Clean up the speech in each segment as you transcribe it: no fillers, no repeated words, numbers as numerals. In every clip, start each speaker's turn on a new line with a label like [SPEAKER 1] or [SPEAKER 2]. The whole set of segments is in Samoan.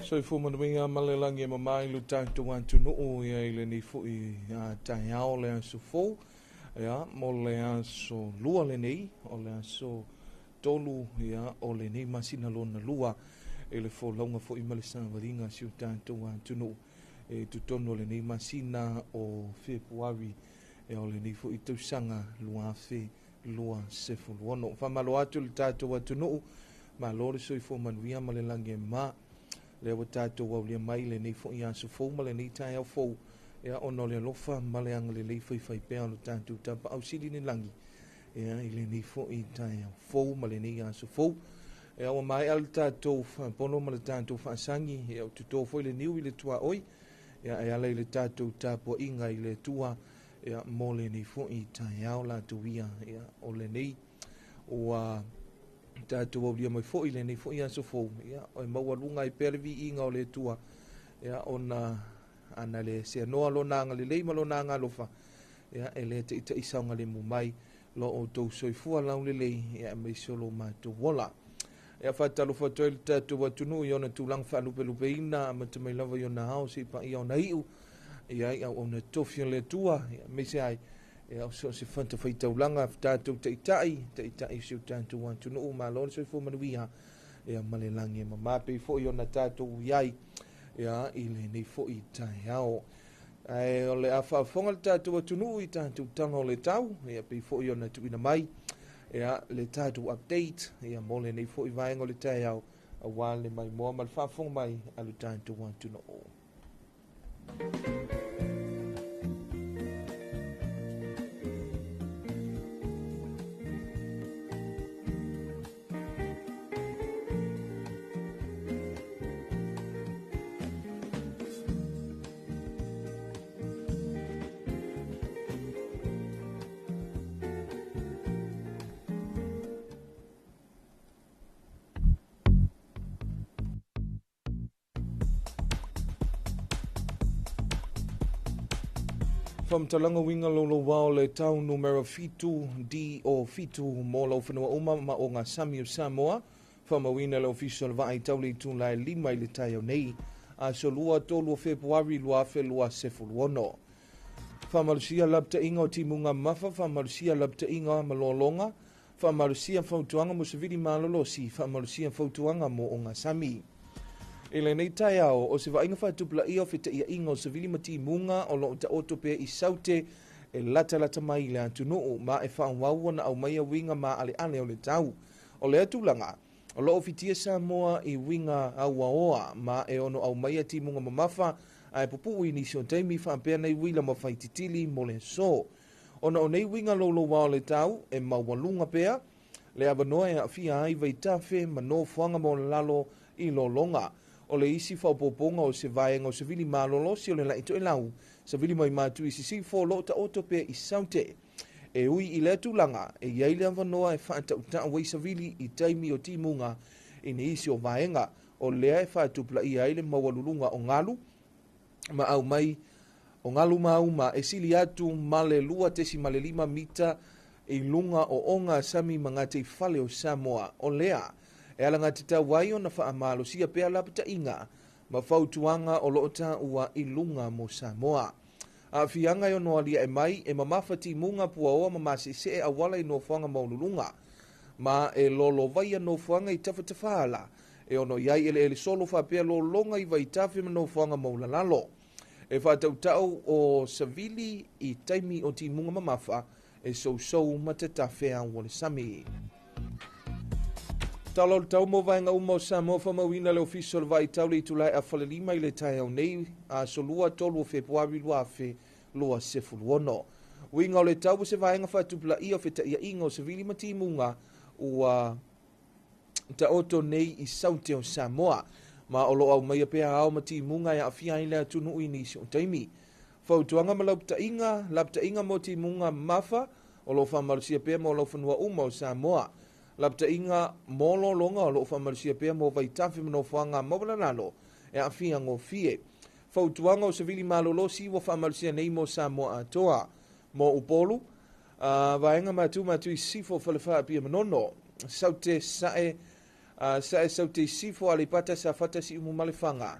[SPEAKER 1] Soifua manuia ma le lagi e mama i lo tatou atunuu ia i lenei foi taeao le aso fou ia mo le aso lua lenei o le aso tolu ia o lenei masina lona lua i le folauga foi ma le savaliga a si o tatou atunuu e totonu o lenei masina o Fepuari ia o lenei foi tausaga 2026. Faamalo atu i le tatou atunuu, malo le soifua manuia ma le lagi e mama. Lea ua tatou aulia mai lenei foi aso fou ma lenei taeao fou ia ona o le alofa ma le agalelei faifaipea o le tatou Tapaau Sili i le lagi ia i lenei foi taeao fou ma lenei aso fou. Ia ua maea le tatou faapono ma le tatou faasagi, ia ua toto foi le niu i le tuaoi ia e ala i le tatou tapuaiga i le Atua ia mo lenei foi taeao latou ia ia o lenei ua tatou aulia mai foi lenei foi aso fou ia e maualuga ai pea le viiga o le Atua ia ona ana le seanoa lona agalelei ma lona agalofa ia e le taita'i saogalemu mai lo outou soifua laulelei ia aemaise o lo matou ola. Ia faatalofa atu ai le tatou atunuu i ona tulaga faalupelupeina amata mai lava i ona ao seia paia ona iu ia i auauna tofi o le Atua ia aemaise ai ia o so o se fatafaitaulaga tatou taitai taitai o si o tatou atunuu. Malo le soifua manuia ia ma le lagi e mama pei foi ona tatou i ai ia i lenei foi taeao. Ae o le a faafofoga le tatou atunuu i tatou tala o le tau ia pei foi ona tuuina mai ia le tatou update ia mo lenei foi vaega o le taeao aua le maimoa ma le faafofoga mai a le tatou atunuu. Faamatalaga uiga louloua o le tau numera 7 DO7 mo laufanua uma ma ogasami o Samoa. Faamauina le Ofisa o le Vaai Tau le itula e 5 i le taeao nei, aso 2 3 o Fepuari 2026. Faamalosia lapataiga o timuga mafa, faamalosia lapataiga ma lologa, faamalosia fautuaga mo savili malolosi, faamalosia fautuaga mo ogasami. I lenei taeao, o se vaaiga faatupulaia o fetaiaiga o savili ma timuga o loo taoto pea i Saute e latalata mai i le atunuu ma e faaauau ona aumaia uiga maaleale o le tau. O lea tulaga, o loo fitia Samoa i uiga auaoa ma e ono aumaia timuga mamafa ae pupuu i nisi o taimi faapea nei uila ma faititili mo le aso. Ona o nei uiga louloua o le tau, e maualuga pea le avanoa e aafia ai vaitafe ma nofoaga maualalo i lologa. O le isi faaopoopoga o se vaega o savili malolosi o le la'i toelau, savili mai Matu i Sisifo o loo taoto pea i Saute. E ui i lea tulaga, e i ai le avanoa e faatautau ai savili i taimi o timuga i nisi o vaega, o lea e faatupulaia ai le maualuluga o galu ma aumai o galu mauma e sili atu ma le 2.5 mita i luga o ogasami ma gataifale o Samoa. O lea e alagatatau ai ona faamalosia pea lapataiga ma fautuaga o loo taua i luga mo Samoa. Aafiaga e ono aliae mai e mamafa timuga puaoa ma masesee auala i nofoaga maualuluga ma e lolovaia nofoaga i tafatafala e ono i ai eleele solo faapea lologa i vaitafe ma nofoaga maualalalo. E faatautau o savili i taimi o timuga mamafa e sousou ma tatafe au o le sami. Tala o le tau mo vaega uma o Samoa faamauina le Ofisa o le Vaai Tau le itula e 4:30 i le taeao nei, aso 2 3 o Fepuari 2026. Uiga o le tau o se vaega faatupulaia o fetaiaiga o savili ma timuga ua taoto nei i Saute o Samoa, ma o loo aumaia pea ao ma timuga e aafia ai le atunuu i nisi o taimi. Fautuaga ma lapataiga, lapataiga mo timuga mamafa o loo faamalosia pea mo laufanua uma o Samoa. Lapataiga mo lologa o loo faamalosia pea mo vaitafe ma nofoaga maualalalo e aafia gofie. Fautuaga o savili malolosi ua faamalosia nei mo Samoa atoa. Mo Upolu, vaega matu matu i Sisifo, Falefaa, Apia Manono, Saute, Sae, Sae Saute Sifo, Aleipata, Safata, Siumu ma Lefaga.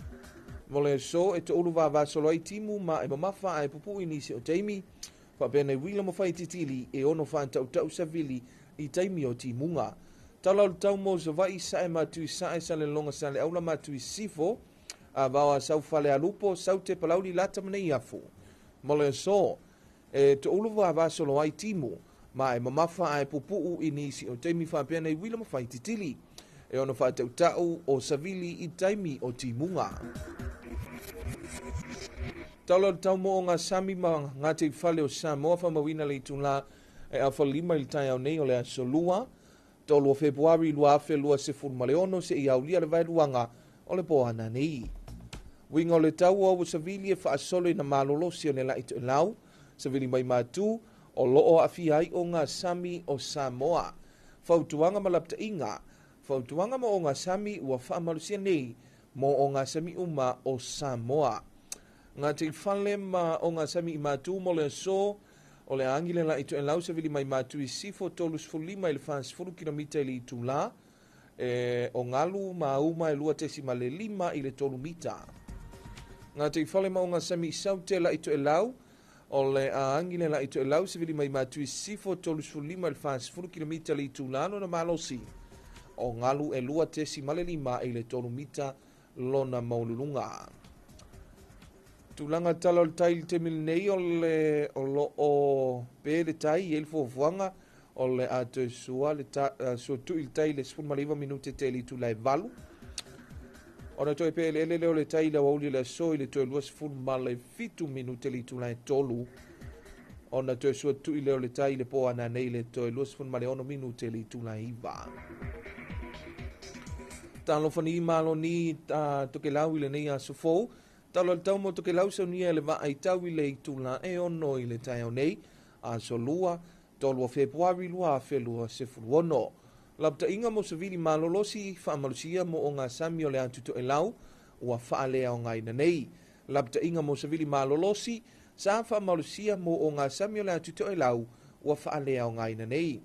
[SPEAKER 1] Mo le aso e toulu vavasolo ai timu ma e mamafa ae pupu'i nisi o taimi. Faapea nei uila ma faititili e ono faatautau savili i taimi o timuga. Tala o le tau mo Savaii, Sae ma Tuisae, Salelologa, Saleaula ma Tuisifo, Avao Asau, Falealupo, Saute, Palauli, Lata ma Neiafu. Mo le aso e toulu vavasolo ai timu ma e mamafa ae pupuu i nisi o taimi faapea nei uila ma faititili e ono faatautau o savili i taimi o timuga. Tala o le tau mo ogasami ma gataifale o Samoa faamauina le itulā e 4:30 i le taeao nei o le aso Lua, 3 o Fepuari 2026 seia aulia le vaeluaga o le po ananei. Uiga o le tau ua savili e faasolo ina malolosi o le la'i toelau, savili mai matu o loo aafia ai ogasami o Samoa. Fautuaga ma lapata'iga. Fautuaga mo ogasami ua faamalosia nei mo ogasami uma o Samoa. Gataifale ma ogasami i matu mo le aso o le agi le la'i toelau savili mai matu i sifo 35 i le 40 kilomita i le itulā e o galu ma uma e 2.5 i le 3 mita. Gataifale ma ogasami i saute la'i toelau o le agi le la'i toelau savili mai matu i sifo 35 i le 40 kilomita le itulā lona malosi o galu e 2.5 i le 3 mita lona maualuluga. Tulaga tala o le tai i le taimi lenei o le o loo pe le tai i ai le fuafuaga o le a toe sua le ta, sua tui le tai i le 19 minute te le itula e 8. Ona toe pe eleele lea o le tai i le aoauli o le aso i le toe 27 minute le itula e 3. Ona toe sua tui lea o le tai i le po ananei i le toe 26 minute le itula e 9. Talofa ni malo ni Tokelau i lenei aso fou. Tala o le tau mo Tokelau saunia e le Vaai Tau i le itula e 6 i le taeao nei, aso Lua, 3 o Fepuari 2026. Lapata'iga mo savili malolosi faamalosia mo ogasami o le atu toelau ua faaleaogaina nei. Lapata'iga mo savili malolosi sa faamalosia mo ogasami o le atu toelau ua faaleaogaina nei.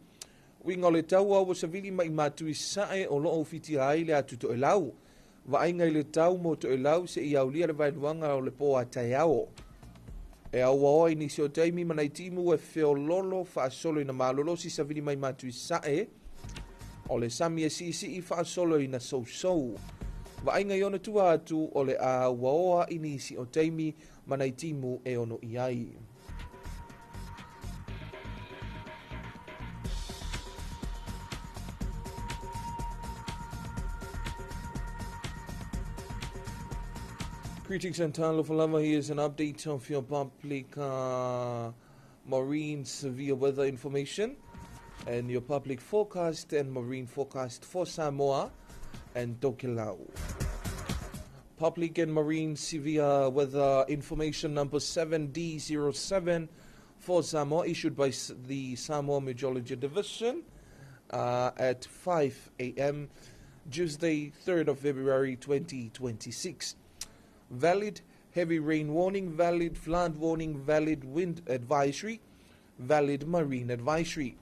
[SPEAKER 1] Uiga o le tau ua savili mai matu i sae o loo ufitia ai le atu toelau. Vaaiga i le tau mo Toelau seia aulia le vaeluaga o le po a taeao. E auaoa i nisi o taimi ma nai timu e feololo faasolo ina malolosi savili mai matu i sae o le sami e siisii faasolo ina sousou. Vaaiga i ona tua atu o le a auaoa i nisi o taimi ma nai timu e ono i ai. Greetings and talofa lava. Here's an update of your public marine severe weather information and your public forecast and marine forecast for Samoa and Tokelau. Public and marine severe weather information number 7D07 for Samoa, issued by the Samoa Meteorology Division at 5 a.m. Tuesday, 3rd of February 2026. Valid heavy rain warning, valid flood warning, valid wind advisory, valid marine advisory.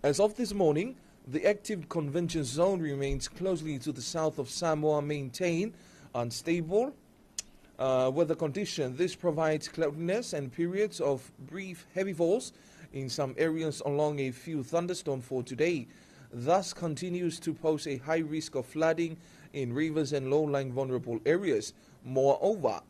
[SPEAKER 1] As of this morning, the active convention zone remains closely to the south of Samoa, maintain unstable weather condition. This provides cloudiness and periods of brief heavy falls in some areas along a few thunderstorms for today. Thus continues to pose a high risk of flooding in rivers and low-lying vulnerable areas. Moreover,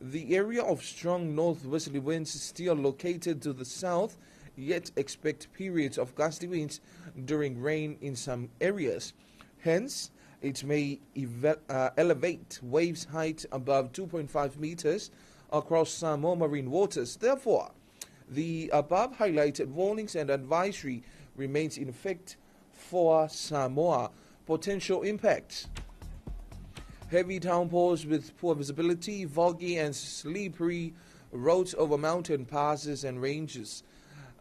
[SPEAKER 1] the area of strong northwesterly winds is still located to the south, yet expect periods of gusty winds during rain in some areas. Hence, it may elevate waves height above 2.5 meters across Samoa marine waters. Therefore, the above highlighted warnings and advisory remains in effect for Samoa. Potential impacts: heavy downpours with poor visibility, foggy and slippery roads over mountain passes and ranges,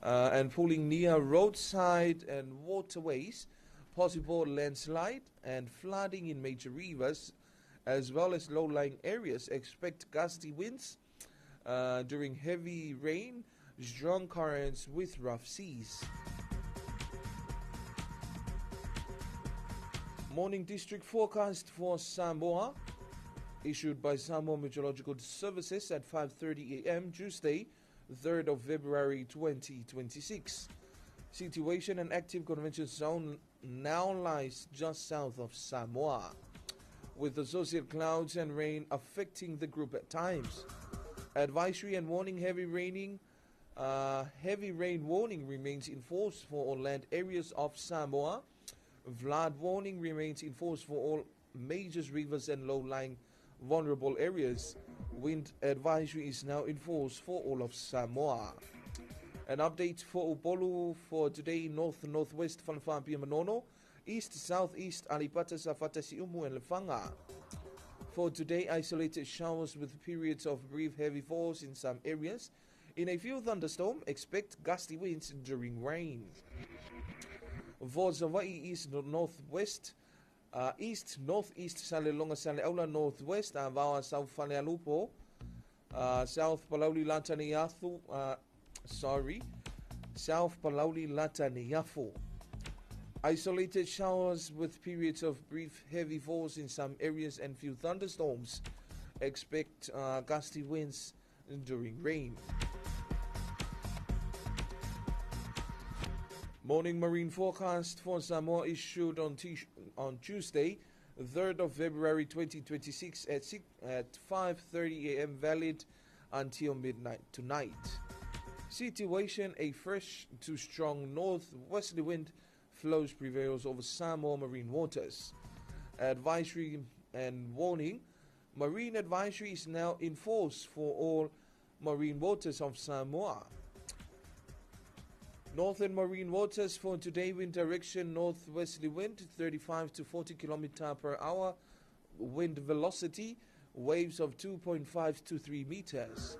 [SPEAKER 1] and pooling near roadside and waterways, possible landslide and flooding in major rivers, as well as low-lying areas. Expect gusty winds during heavy rain, strong currents with rough seas. Morning district forecast for Samoa, issued by Samoa Meteorological Services at 5:30 a.m. Tuesday, 3rd of February 2026. Situation: an active convection zone now lies just south of Samoa, with associated clouds and rain affecting the group at times. Advisory and warning: heavy rain warning remains in force for all land areas of Samoa. Flood warning remains in force for all major rivers and low-lying vulnerable areas. Wind advisory is now in force for all of Samoa. An update for Upolu for today: north-northwest Falefa Manono, east southeast Aleipata Safata Siumu and Lefaga. For today, isolated showers with periods of brief heavy falls in some areas. In a few thunderstorms, expect gusty winds during rain. For Hawaii, east northwest, east northeast Salelonga Saleaula northwest, Avaoa South Falealupo, South Palauli Lataniafu, South Palauli Lataniafu. Isolated showers with periods of brief heavy falls in some areas and few thunderstorms. Expect gusty winds during rain. Morning marine forecast for Samoa issued on Tuesday, 3rd of February 2026 at 5:30 a.m. valid until midnight tonight. Situation: a fresh to strong northwesterly wind flows prevails over Samoa marine waters. Advisory and warning: marine advisory is now in force for all marine waters of Samoa. Northern marine waters for today: wind direction northwesterly wind 35 to 40 km per hour, wind velocity waves of 2.5 to 3 meters.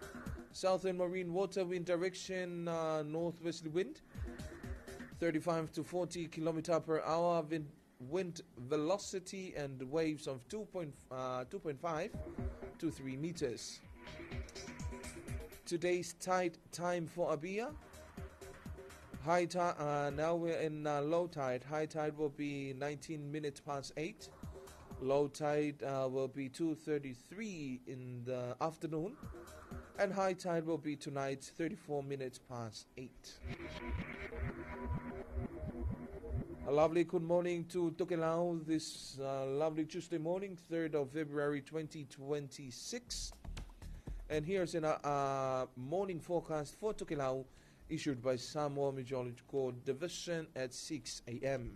[SPEAKER 1] Southern marine water wind direction northwesterly wind 35 to 40 km per hour, wind velocity and waves of 2.5 to 3 meters. Today's tide time for Abia. High tide, now we're in low tide. High tide will be 19 minutes past 8. Low tide will be 2:33 in the afternoon. And high tide will be tonight, 34 minutes past 8. A lovely good morning to Tokelau this lovely Tuesday morning, 3rd of February 2026. And here's a morning forecast for Tokelau issued by Samoa Meteorological Division at 6 a.m.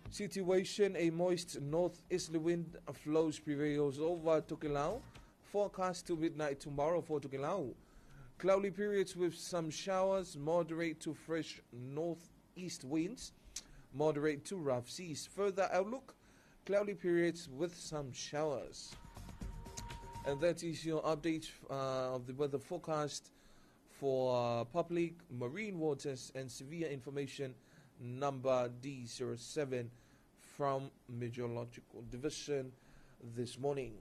[SPEAKER 1] Situation: a moist northeasterly wind flows prevails over Tokelau. Forecast to midnight tomorrow for Tokelau. Cloudy periods with some showers, moderate to fresh northeast winds, moderate to rough seas. Further outlook, cloudy periods with some showers. And that is your update of the weather forecast for public marine waters and severe information number D07 from Meteorological Division this morning.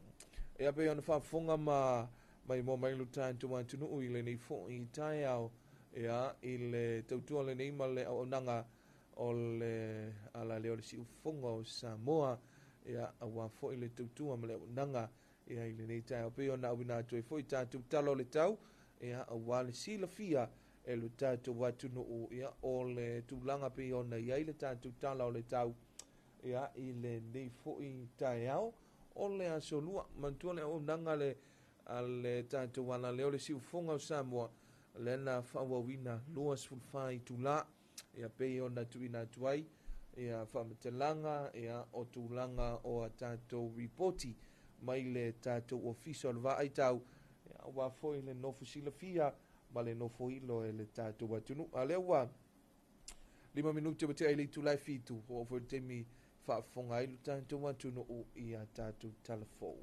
[SPEAKER 1] Ia pe ona faafofoga ma mai mo mai luta tu atunuu i lenei fo'i taeao ia i le tautua lenei ma le auaunaga o le alaleo le siufofoga o Samoa ia auā fo'i le tautua ma le auaunaga ia i lenei taeao pe ona auina atu ai fo'i tatou tala o le tau ia auā le silafia e lo tatou atunuu ia o le tulaga pe ona i ai le tatou tala o le tau ia i lenei fo'i taeao o le aso lua mantua le auaunaga le a le tatou alaleo le siufofoga o Samoa lena faaauauina 24 itulā ia pei ona tuuina atu ai ia faamatalaga ia o tulaga o a tatou ripoti mai le tatou ofisa o le vaaitau ia auā foi le nofo silafia ma le nofo ilo e le tatou atunuu. A lea ua 5 minute ua tea i le itula e 7 oo foi le taimi faafofoga ai lo tatou atunuu ia tatou talafou.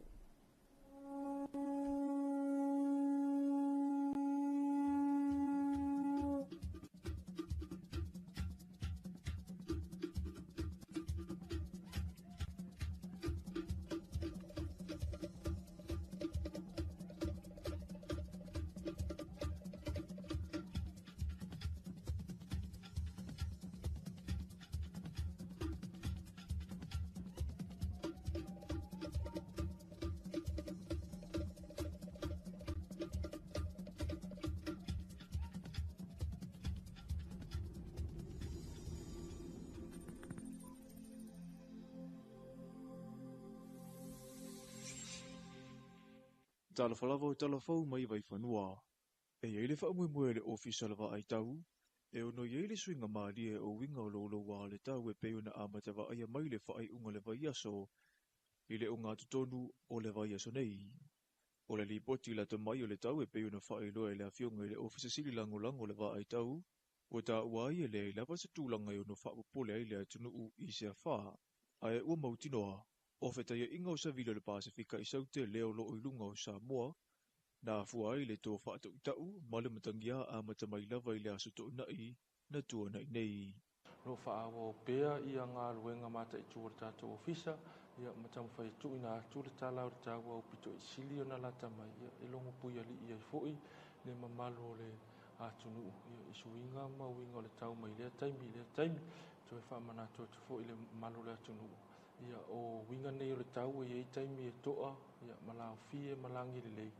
[SPEAKER 2] Talofa lava o talafou mai Vaifanua. E i ai le faamoemoe a le Ofisa o le Vaai Tau, e ono i ai le suiga malie o uiga o louloua o le tau e pei ona amata vaaia mai le faaiuga o le vaiaso i le ogatotonu o le vaiaso nei. O le lipoti lata mai o le tau e pei ona faailoa e le Afioga i le Ofisa Sili Lagolago o le Vaai Tau, ua taua ai e leai lava se tulaga e ono faapopole ai le atunuu i se afa, ae ua mautinoa, o fetaiaiga o savili o le Pasefika i Saute lea o loo i luga o Samoa, na afua ai le to faatautau ma le matagia amata mai lava i le aso Toonai na tuanai nei.
[SPEAKER 3] Lo faaauau pea ia galuega mataitu o le tatou ofisa ia ma taumafai e tuuina atu le tala o le tau aupito i sili ona lata mai ia e logo puialii ai foi le mamalu o le atunuu ia i suiga ma uiga o le tau mai lea taimi i lea taimi. Toe faamanatu atu foi le mamalu o le atunuu ia o uiga nei o le tau e i ai taimi e toa ia ma laofie ma lagi lelei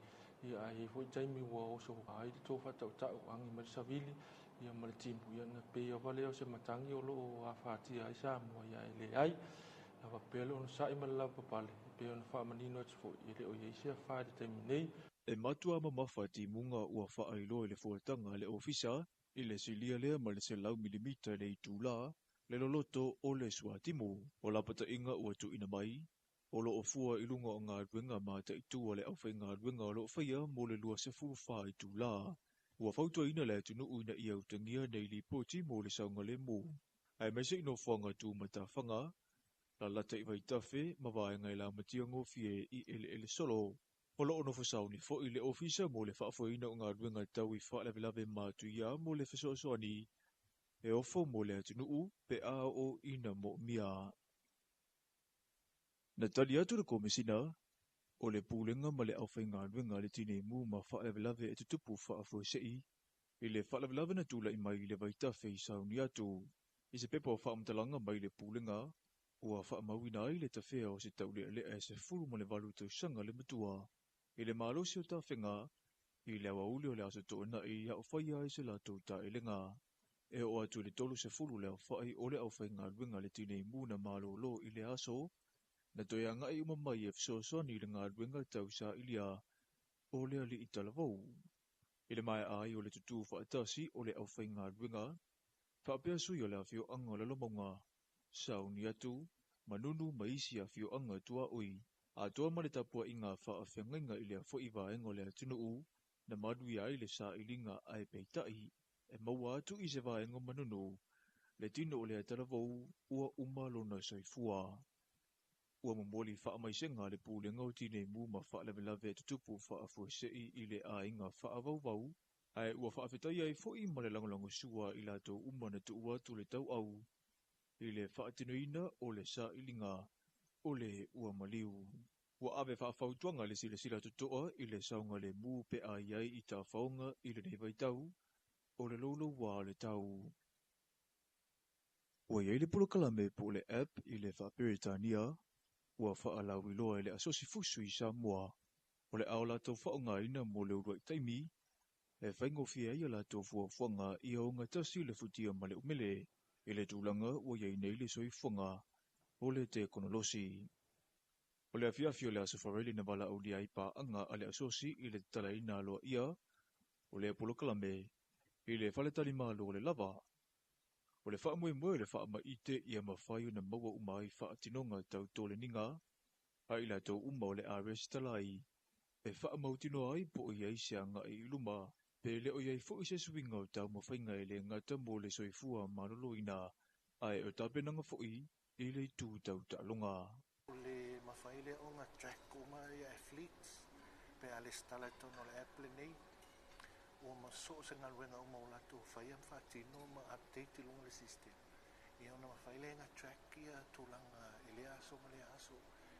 [SPEAKER 3] ia ae i ai foi taimi ua oso ai le to faatautau agi mai le savili ia ma le timu ia na pei lava lea o se matagi o loo afatia ai Samoa ia e leai lava pea le onosai ma le lavapapale e pei ona faamanino atu foi e le o i ai se afa i le taimi nei.
[SPEAKER 2] E matua mamafa timuga ua faailoa i le fuataga a le ofisa i le silia lea ma le 100 milimita i le itula le loloto o le suatimu. O lapataiga ua tuuina mai, o loo fua i luga o galuega mataitu a le aufaigaluega o loo faia mo le 24 itula. Ua fautuaina le atunuu ina ia utagia nei lipoti mo le saogalemu, aemaise i nofoaga tumatafaga, lalata i vaitafe ma vaega e lamatia gofie i eleele solo. O loo nofo sauni foi le ofisa mo le faafoeina o galuega tau i faalavelave matuia mo le fesoasoani e ofo mo le atunuu pe a oo ina moomia. Na tali atu le Komesina o le Pulega ma le Aufaigaluega a le Tineimu ma Faalavelave e Tutupu Faafuasei i le faalavelave na tulai mai i le vaitafe i sauni atu. I se pepa o faamatalaga mai le Pulega, ua faamauina ai le tafea o se taulealea e 18 tausaga le matua i le malosi o tafega i le aoauli o le aso Toonai a o faia ai se latou taelega. E oo atu i le 30 le aofai o le aufaigaluega a le Tineimu na malolo i le aso, na toe agai uma mai e fesoasoani i le galuega tau sailia o le alii talavou. I le maea ai o le tutū faatasi o le aufaigaluega, faapea sui o le afioaga o Lalomauga, sauni atu, Manunu ma isi afioaga tuaoi, atoa ma le tapuaiga faafeagaiga i lea foi vaega o le atunuu, na manuia ai le sailiga ae peitai, e maua atu i se vaega o Manunu, le tino o lea talavou ua uma lona soifua. Ua momoli faamaisega le Pulega o Tineimu ma Faalavelave e Tutupu Faafuasei i le aiga faavauvau, ae ua faafetaia ai foi ma le lagolagosua i latou uma na tuu atu le tauau i le faatinoina o le sailiga o le ua maliu. Ua ave faafautuaga le silasila totoa i le saogalemu pe a i ai i tafaoga i lenei vaitau o le louloua o le tau. Ua i ai le polokalame po o le app i le Faaperetania ua faalauiloa e le Asosi Fusu i Samoa o le a o latou faaaogaina mo le uluai taimi e faigofie ai a latou fuafuaga ia ogatasi le futia ma le umele i le tulaga ua i ai nei le soifuaga o le tekonolosi. O le afiafi o le aso Farele na valaaulia ai paaga a le asosi i le tatalaina aloaia o le polokalame i le faletalimalo o le lava. O le faamoemoe o le faamaite ia mafai ona maua uma ai faatinoga tau toleniga a i latou uma o le a resitala ai e faamautinoa ai po o i ai se agai i luma pe le o i ai foi se suiga o taumafaiga e le gata mo le soifua maloloina ae o tapenaga foi i le itu tau taaloga.
[SPEAKER 4] O le mafai lea ona track uma ia athletes pe a lesitala i totonu o le app lenei ua ma so o se galuega uma o latou faia ma faatino ma update i luga o le system. Ia ona mafai lea ona track ia tulaga i lea aso ma lea aso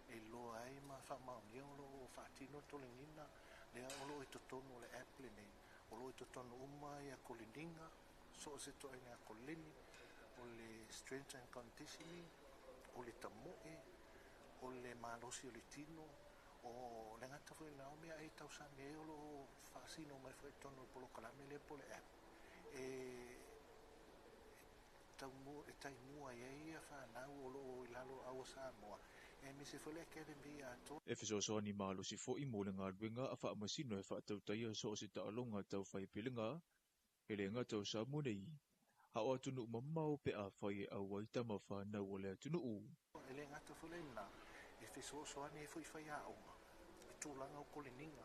[SPEAKER 4] e iloa ai ma faamaonia o loo faatino toleniga lea o loo i totonu o le app lenei. O loo i totonu uma ia koleniga, so o se ituaiga koleni, o le strength and conditioning, o le tamoe, o le malosi o le tino, o le gata foi lena o mea e tausami ai o loo faasino mai foi i totonu o le polokalame lea po o le app e taimua i ai ia fanau o loo i lalo o au o Samoa E aemaise foi le academy atoa.
[SPEAKER 2] E fesoasoani malosi fo'i mo le galuega a faamasino e faatautaia so o se taaloga taufaipelega e le gata o Samoa nei, a o atunuu mamao pe afai e auai tama fanau o le atunuu.
[SPEAKER 4] E le gata foi lena, e fesoasoani ai foi faiaoga i tulaga o koleniga,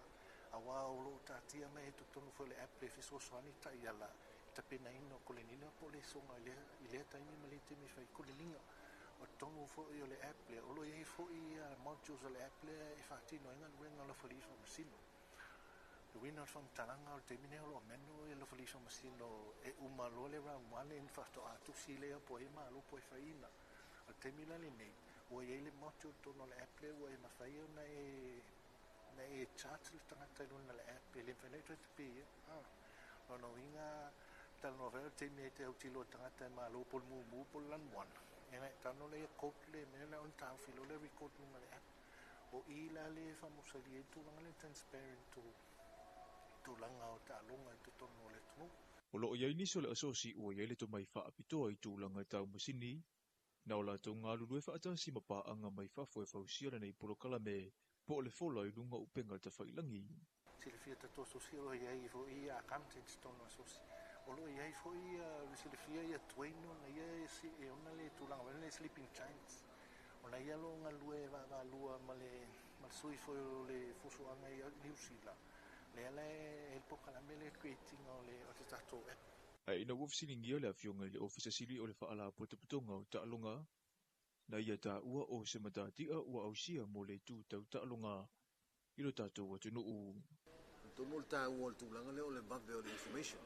[SPEAKER 4] auā o lo o taatia mai ai totonu foi o le app le fesoasoani taiala i tapenaina o koleniga po o lesoga i lea, i lea taimi ma lea taimi e fai ai koleniga. O totonu foi o le app lea, o lo o i ai foi modules o le app lea e faatino ai galuega a le Ofisa Faamasino. Le uiga o le faamatalaga o le taimi lenei o lo o manual le Ofisa Faamasino e uma loa le round 1 ona faatoa tusi lea po o ai e malo po o ai e faiina. O le taimi la lenei, ua i ai le module i totonu o le app lea ua e mafai ona e ona e charge le tagata i luga o le app, e le mafai ona e toe tapeia. Lona uiga, talanoa foi o le taimi e te autilo i le tagata e malo po o le mumu po o le lanumoana, ia ona e tago lea code le mea lea ona taofi loa lea record i luga o le app. O i la lea e faamausali ai le tulaga lea transparent o tulaga o taaloga i totonu o le atunuu.
[SPEAKER 2] O lo o i ai nisi o le asosi ua i ai le tomai faapitoa i tulaga tau masini, na o latou galulue faatasi ma paaga mai fafo e fausia lenei polokalame po o le fola i luga o upega tafailagi.
[SPEAKER 4] Silafia tatou asosi o lo o i ai foi ia accountants i totonu o asosi. O lo o i ai foi ia silafia ia Dwayne ona ia e ona le tulaga foi lea sleeping giants. Ona ia o lo o galulue vaavaalua ma le sui foi o le fuafuaga i Niu Sila. Lea la e le polokalame le create ina o le tatou app.
[SPEAKER 2] Ae ina ua fesiligia le afioga i le Ofisa Sili o le Faalapotopotoga o Taaloga, na ia taua o se matatia ua ausia mo le itu tau taaloga i lo tatou atunuu.
[SPEAKER 5] Atonu o le taua o le tulaga lea o le vave o le information,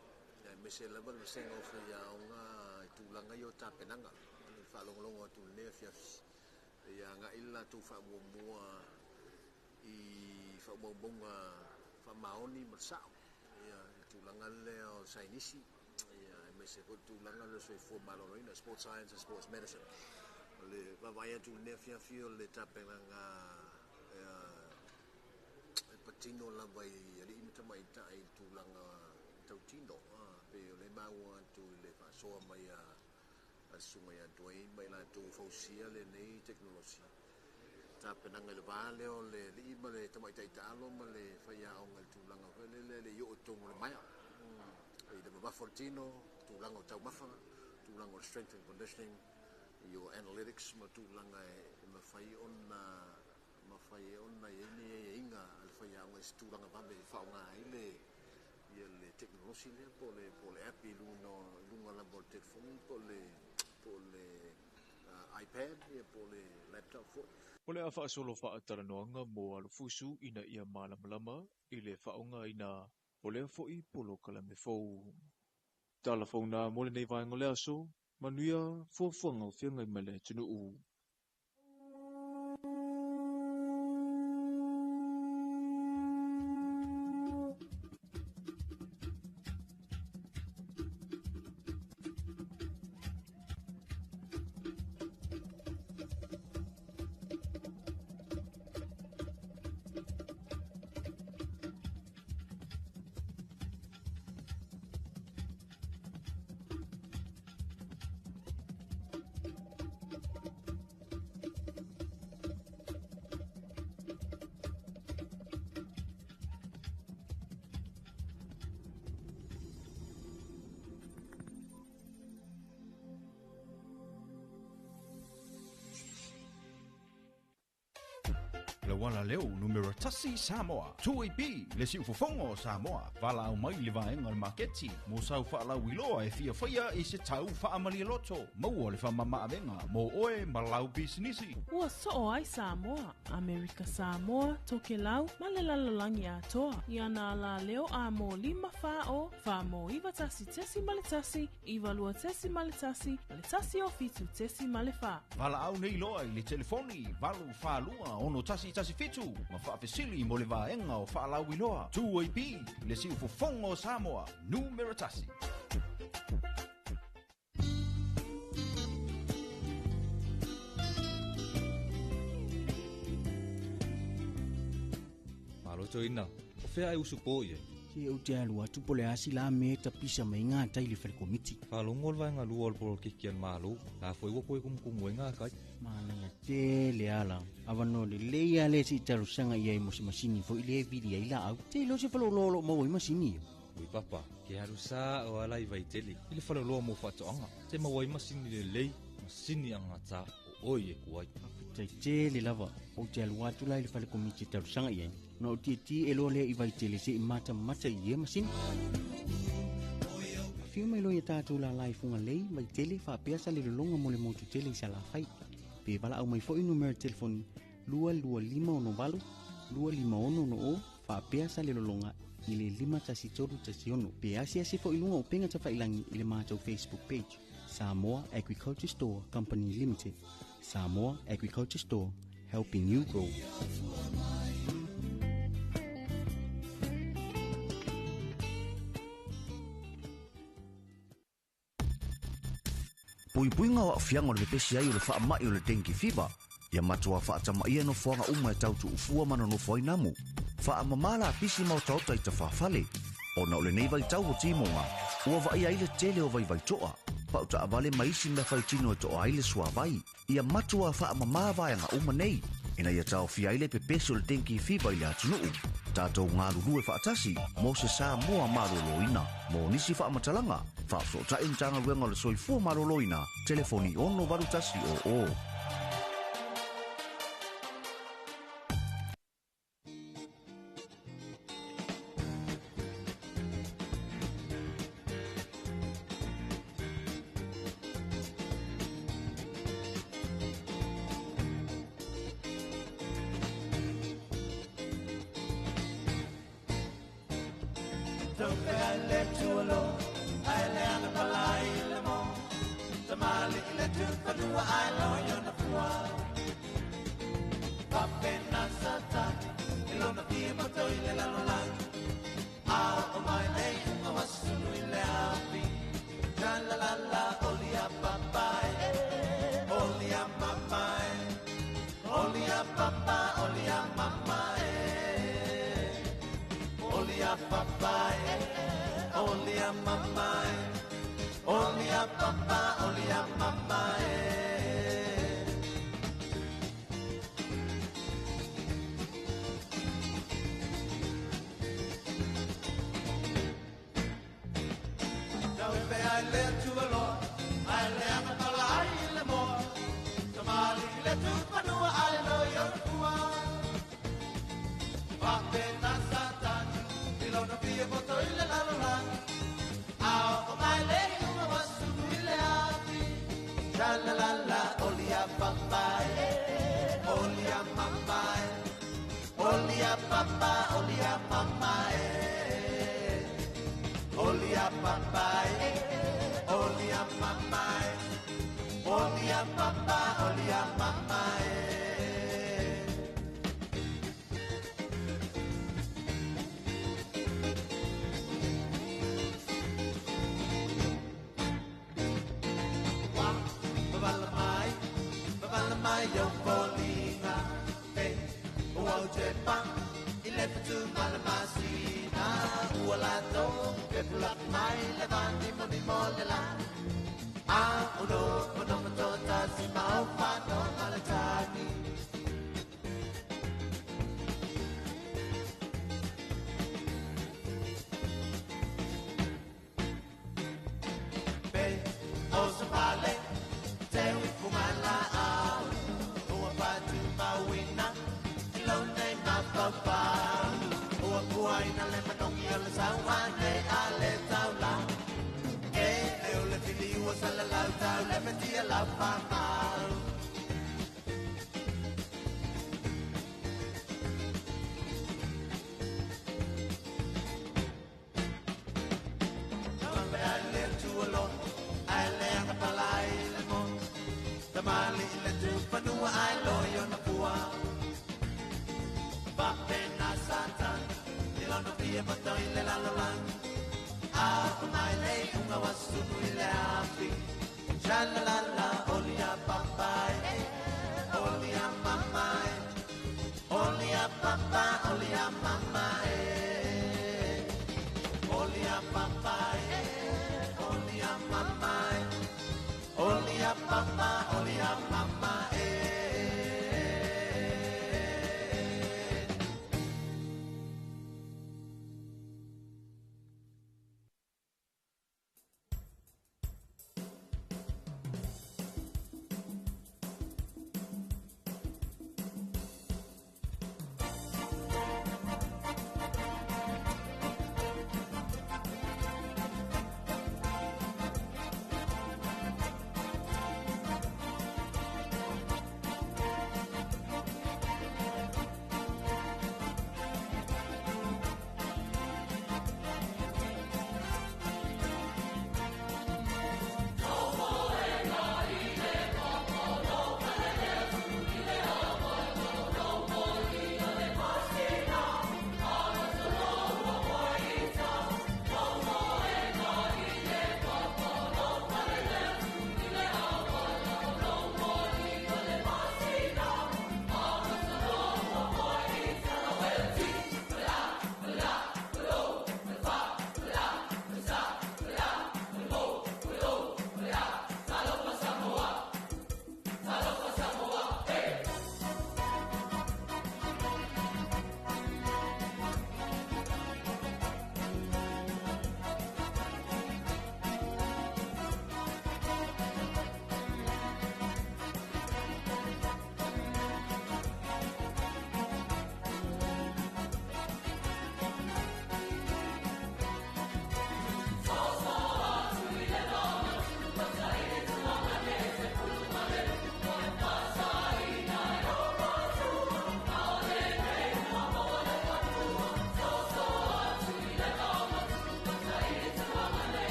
[SPEAKER 5] aemaise lava le vasega o faiaoga i tulaga ia o tapenaga. O le faalogologo atu i lenei afiafi, ia agai le latou faamuamua i faamaumauga faamaoni ma le sao, ia i le tulaga lea o le saienisi, ia aemaise foi le tulaga lea o le soifua maloloina, sports science and sports medicine. O le vaavaai atu i lenei afiafi o le tapenaga e patino lava i alii ma tamaitai i le tulaga tautino, pei o lea e maua atu i le faasoa mai a le susuga ia Dwayne ma i latou ua fausia lenei tekonolosi. Tapenaga i le va lea o le alii ma le tamaitai taalo ma le faiaoga i le tulaga foi lele e le i oo i totonu o le maea, i le mamafa o le tino, tulaga o taumafa, tulaga o le strength and conditioning, i o analytics ma tulaga e mafai ona mafai ai ona i ai ni aiaiga a le faiaoga i se tulaga vave e faaaoga ai le ia le tekonolosi lea po o le app i luga lava o le telefoni po o le iPad ia po o le laptop foi.
[SPEAKER 2] O le a faasolo faatalanoaga mo alofusu ina ia malamalama i le faaaogaina o lea fo'i polokalame fou. Tala fauna mo lenei vaega o le aso, manuia fuafuaga o feagai ma le atunuu.
[SPEAKER 6] Le wala leo numero 1 Samoa 2AB le siufofoga o Samoa valaau mai le vaega o le maketi mo sau faalauiloa e fiafaia i se tau faamalialoto maua le faamamaavega mo oe ma lau pisinisi.
[SPEAKER 7] Ua soo ai Samoa, Amerika Samoa, Tokelau ma le lalolagi atoa. I ana alā leo a mo 5 4 0 4 mo 9 1 1 9 2 1 1 1 o 7 1 4.
[SPEAKER 6] Valaau nei loa i le telefoni 8 4 2 6 1 1 7 ma faafesili mo le vaega o faalauiloa 2AB le siufofoga o Samoa numero 1.
[SPEAKER 8] Malo toina, o fea e usu po i ai. Se ou te alu atu po le asi la me tapisa mai ngā tai le whare komiti.
[SPEAKER 9] Whalongo le vaenga lua o le polokiki a le Malo, la foi ua koe kumukumu ai ngā kai.
[SPEAKER 8] Manaia tele ala. Avanoa lelei a le se i talosaga i ai mo se masini foi le vili ai laau. Te iloa se faleoloa o loo maua ai masini ia.
[SPEAKER 9] Ui papa, ke alu sa o ala i Vaitele, i le faleoloa mo faatoaga. Te maua ai masini lelei, masini agata o oi e kuai.
[SPEAKER 8] Faafetai tele lava, ou te alu atu la i le fale komiti e talosaga i ai. Na ou tietie e loa lea i Vaitele se i matamata i ia masini. Afio mai loa ia tatou lala i Fugalei, Vaitele, faapea sa le lologa mo le motu tele i Salafai. Pe valaau mai foi numera telefoni 22568 25660 faapea sa le lologa i le 51316. Pe asiasi foi luga o upega tafailangi i le matou Facebook page. Samoa Agriculture Store Company Limited. Samoa Agriculture Store, helping you grow.
[SPEAKER 10] Puipuiga o aafiaga o le pepesi ai o le faama'i o le dengue fever. Ia matuā faatamaia nofoaga uma e tau tuufua ma nonofo ai namu. Faamamā lapisi ma otaota i tafafale. Ona o lenei vaitau o timoga, ua vaaia ai le tele o vaivaitoa. Pau taavale ma isi mea faitino e toa ai le suavai. Ia matuā faamamā vaega uma nei. Ina ia taofia ai le pepesi o le dengue fever i le atunuu. Tatou galulue faatasi mo se Samoa malōlōina. Mo nisi faamatalaga, faafesootai Matagaluega o le Soifua Malōlōina, telefoni 68100.
[SPEAKER 11] La la la, oli a mama, oli a mama e.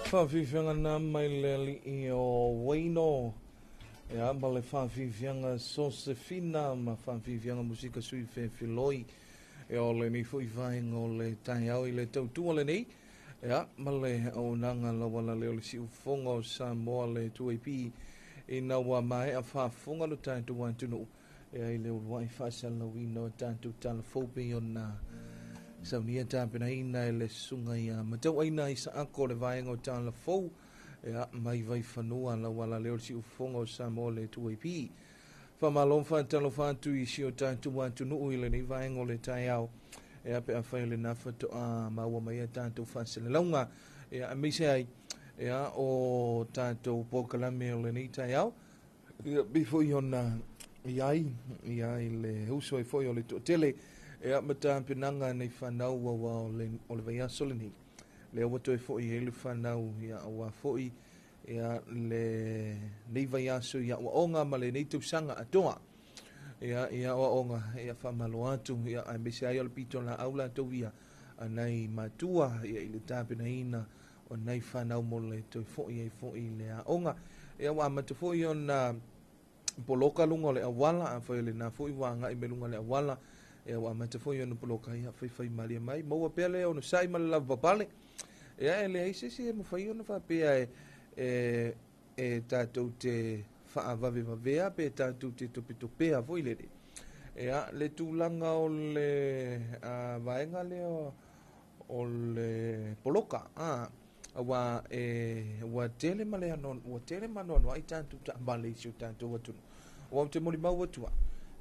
[SPEAKER 1] Faafiafiaga na mai le alii o Waino ia ma le faafiafiaga Sosefina ma faafiafiaga musika sui fefiloi ia o lenei fo'i vaega o le taeao i le tautua lenei ia ma le auaunaga lauala lea o le siufofoga o Samoa le 2AP ina ua maea faafofoga lo tatou atunuu ia i le uluai faasalalauina o tatou tala fou pei ona saunia tapenaina e le susuga ia Matauaina Isaako o le vaega o tala fou ia mai Vaifanua lauala lea o le siufofoga o Samoa le 2AP. Faamalo ma faatalofa atu i si o tatou atunuu i lenei vaega o le taeao ia pe afai o lena faatoa maua mai a tatou faasalalauga ia aemaise ai ia o tatou polokalame o lenei taeao ia pei foi ona i ai ia i le uso ai foi o le toatele ia ma tapenaga nei fanau aua o le vaiaso lenei lea ua toe foi ai le fanau ia aua foi ia le nei vaiaso i aoaoga ma lenei tausaga atoa ia i aoaoga ia faamalo atu ia aemaise ai o le pito laau latou ia anai matua ia i le tapenaina o nai fanau mo le toe foi ai foi le aoga ia ua amata foi ona poloka luga o le auala afai o lena foi ua agai mai luga o le auala ia ua amata foi ona poloka ia faifai malie mai maua pea le onosai ma le lavapapale ia e leai se isi e mafai ona faapea e tatou te faavavevavea pe tatou te topetopea foi lele ia le tulaga o le vaega lea o le poloka aua e ua tele ma le ua tele ma anoanoai tatou taavale i si o tatou atunuu aua ou te molimau atu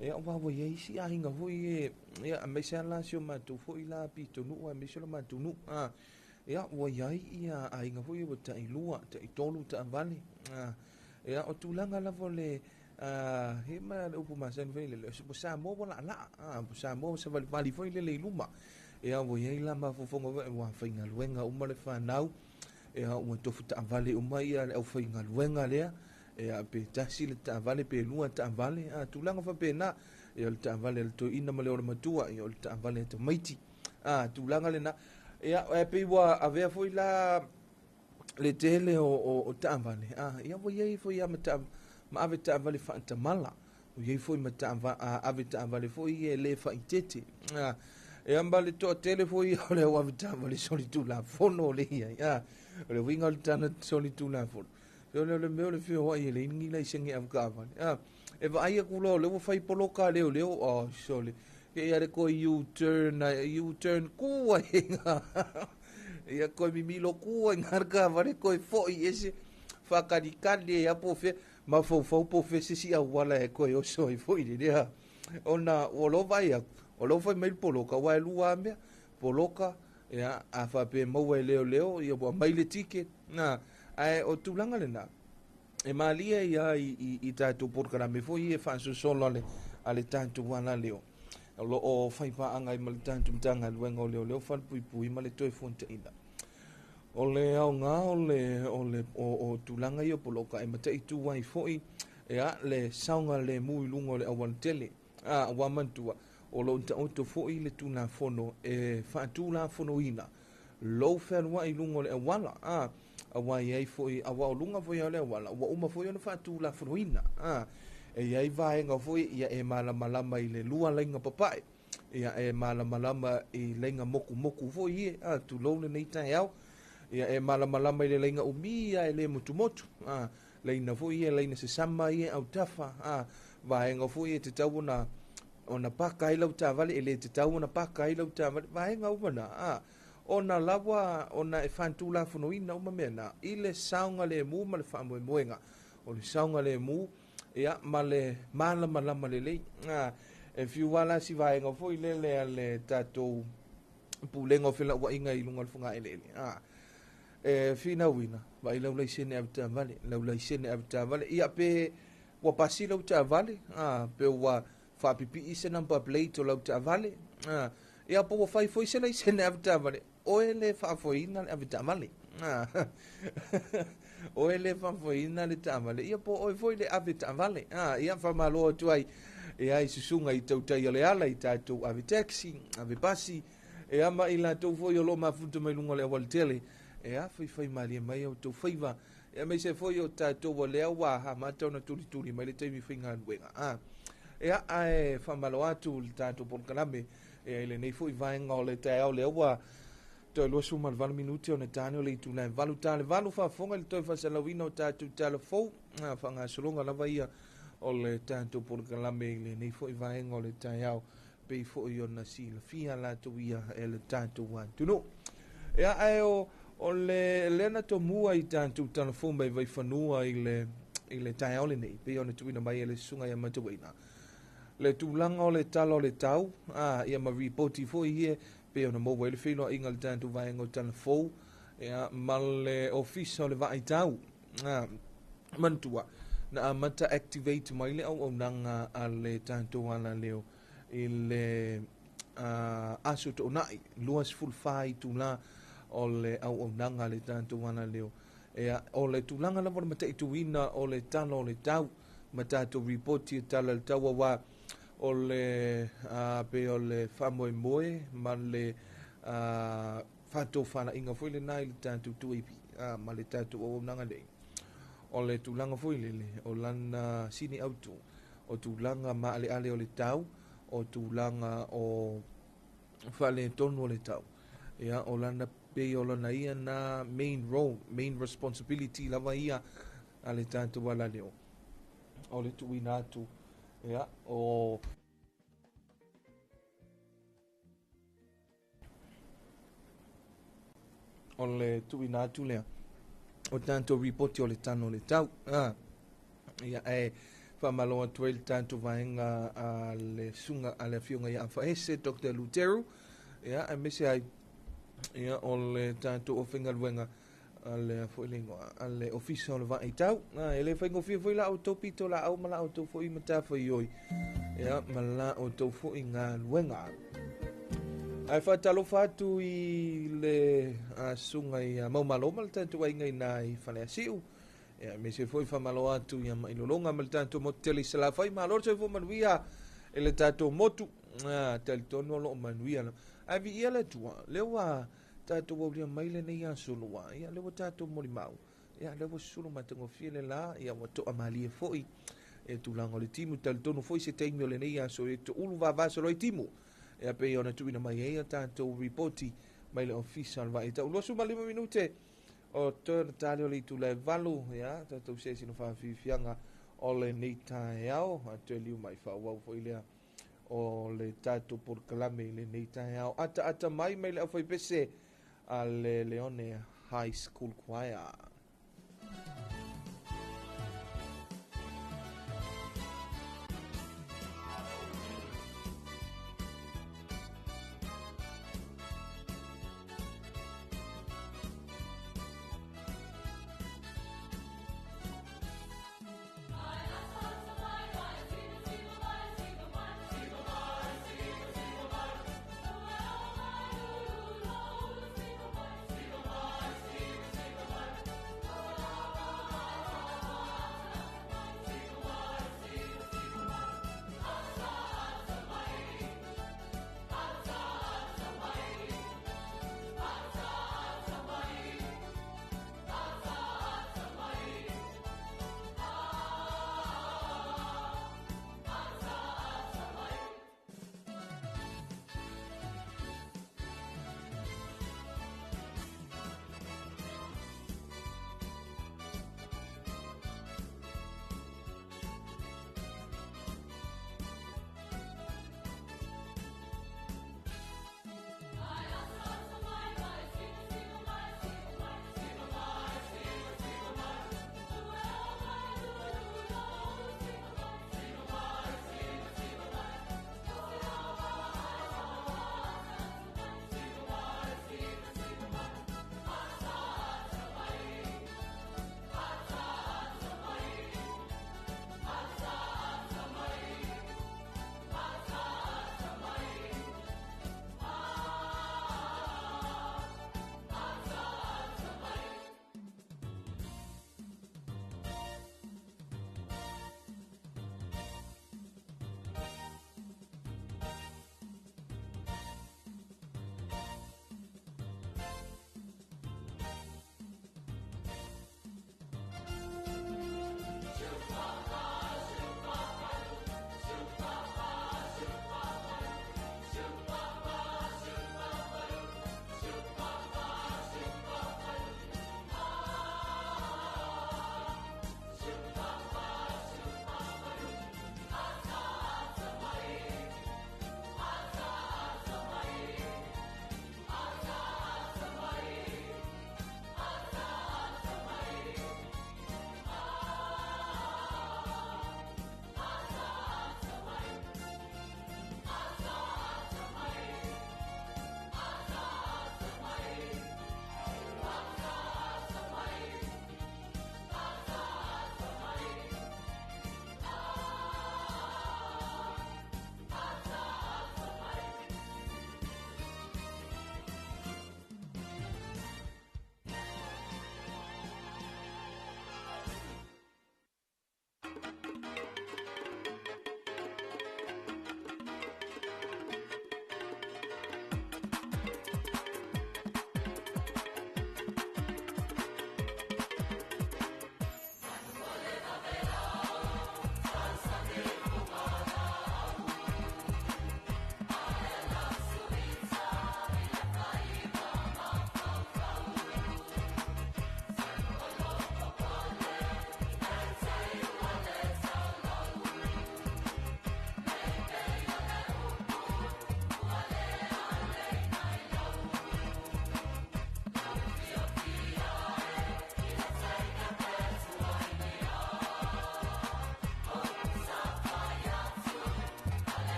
[SPEAKER 1] ia aua ua i ai isi aiga foi e ia aemaise lava la si o matou foi la pitonuu aemaise o le matou nuu ia ua i ai ia aiga foi ua tailua taitolu taavale ia o tulaga lava o le he ma le upu masani foi lele o Samoa ua laalaa o Samoa ua savalivali foi lele i luma ia ua i ai la mafaufauga ua faigaluega uma le fanau ia ua tofu taavale uma ia le aufaigaluega lea ia pe tasi le taavale pe lua taavale tulaga faapena ia o le taavale a le toeaina ma le ola matua ia o le taavale a tamaiti tulaga lena ia e pei ua avea foi la le tele o taavale ia ua i ai foi ia ma ave taavale faatamala ua i ai foi ma ave taavale foi e le faaitete ia ma le toatele foi o le au ave taavale solitulafono le ia o le uiga o le tala solitulafono o le mea o le feoai e leai ni laisene avekaavale e vaai atu loa o lea ua fai poloka leo leo sole ia le koe U-turn kua ia koe mimilo kua i ngā kaavale koe foi ese whakalikali ia po fe mafaufau po fe se si auala e koe oso ai foi le lea ona ua lo vaai atu o lo fai mai le poloka ua e lua mea poloka ia a faapea maua e leo leo ia ua mai le ticket na ae o tulaga lena e malie ia i tatou polokalame foi e faasosolo a le tatou ala leo o lo o faipaaga ai ma le tatou Matagaluega o Leoleo Falepuipui ma le toe fuataina. O le aoga o tulaga ia o poloka e mataitu ai foi ia le saoga lemu i luga o le aualatele. Ua manatua o lo o taoto foi le Tulafono e faatulafonoina lou fealuai i luga o le auala. Aua i ai foi aua o luga foi o le auala ua uma foi ona faatulafonoina. E i ai vaega foi ia e malamalama i le lua laina papae ia e malamalama i laina mokumoku foi ia tulou lenei taeao ia e malamalama i le laina umi ia e le motumotu laina foi ia laina sesama ia autafa vaega foi e tatau ona paka ai lau taavale e le tatau ona paka ai lau taavale vaega uma na ona lawa ona e faatulafonoina uma mea na i le saoga lemu ma le faamoemoega o le saoga lemu ia ma le malamalama lelei e fiu ala si vaega foi lele a le tatou pulega o felauaiga i luga o le fogaeleele e finauina vaai lau laisene avetaavale lau laisene avetaavale ia pe ua pasi lau taavale pe ua faapipii se number plate o lau taavale ia po ua fai foi se laisene avetaavale oe le faafoeina le avetaavale oe le faafoeina le taavale ia po oe foi le avetaavale ia faamalo atu ai ia i susuga i tautai o le ala i tatou ave taxi ave pasi ia ma i latou foi o lo o mafuta mai luga o le aualatele Ia faifai malie mai outou faiva, ia aemaise foi o tatou o lea ua amata ona tulituli mai le taimi faigaluega. Ia ae faamalo atu i le tatou polokalame ia i lenei foi vaega o le taeao lea ua toe 28 minute ona tane o le itula e 8 ta le 8 faafofoga i le toe faasalauina o tatou tala fou faagasologa lava ia o le tatou polokalame i lenei foi vaega o le taeao pei foi ona silafia latou ia e le tatou atunuu. Ia ae o le lea na tomua i tatou tala fou mai Vaifanua i le taeao lenei pei ona tuuina mai e le susuga ia Matauaina le tulaga o le tala o le tau ia ma ripoti foi ia pei ona maua ai le feiloaiga o le tatou vaega o tala fou ia ma le ofisa o le vaaitau. Manatua na amata activate mai le auaunaga a le tatou alaleo i le aso toonai 24 itula o le auaunaga a le tatou alaleo. Ia, o le tulaga lava o le mataituina o le tala o le tau ma tatou ripoti e tala le tau aua o le pe o le faamoemoe ma le faatofalaiga foi lena i le tatou 2AP ma le tatou auaunaga nei. O le tulaga foi lele o lana sini autu o tulaga maaleale o le tau o tulaga o faaletonu o le tau. Ia, o lana pei o lana ia na main role, main responsibility lava ia a le tatou alaleo o le tuuina atu ia o le tuuina atu lea o tatou ripoti o le tano o le tau. Ia ae faamalo atu ai le tatou vaega a le susuga a le afioga ia Afaese Dr. Luteru, ia aemaise ai ia o le tatou aufaigaluega a le foi le igoa a le ofisa o le vaaitau. E le faigofie foi la outou pito laau ma la outou foi matafaioi ia ma la outou foi galuega. Ae faatalofa atu i le susuga ia Maumalo ma le tatou aiga i na i Faleasiu. Ia aemaise foi faamalo atu ia Mailologa ma le tatou motu tele i Salafai. Malo le soifua manuia i le tatou motu. Talitonu o loo manuia. Ae viia le Atua, lea ua tatou aulia mai lenei aso lua. Ia lea ua tatou molimau. Ia lea ua susulu matagofie le la. Ia ua toamalie foi e tulaga o le timu. Talitonu foi se taimi o lenei aso e toulu vavasolo ai timu. Ia pei ona tuuina mai ai a tatou ripoti mai le ofisa o le vaaitau. 25 minute o toe na tali o le itula e 8, ia tatou se sina faafiafiaga o lenei taeao. A toe liu mai faaauau foi lea o le tatou polokalame i lenei taeao. Ataata mai mai le aufaipese a le Leone High School Choir.
[SPEAKER 12] Siga mai, siga.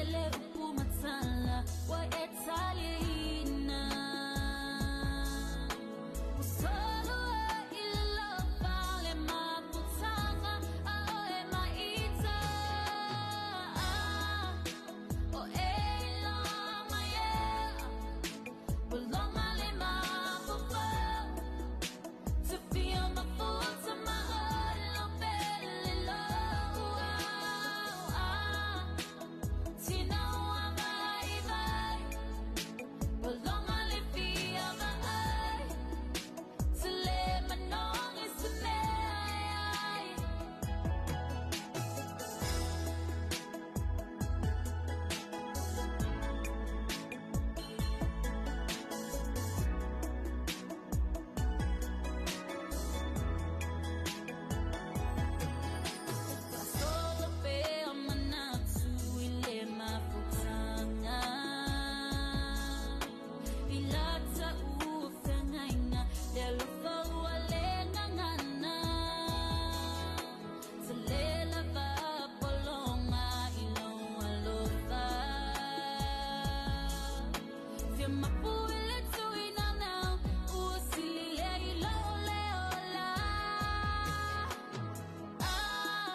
[SPEAKER 12] Tele upu matala wa e taliina Solo e i lofa le maputanga a oe maita O e loa mai e Bolonga le mapupau Te fia mafuta ma olo pele loa Tina ua vai vai Bolonga le fia vai Te le manongi se mea ai Solo pea manatu i le mafutanga I lata ua whangainga Le alofa ua le ngangana Te le lava polonga i lou alofa Fia mapu i le tui nanau Ua sili lea i lou le ola Ah,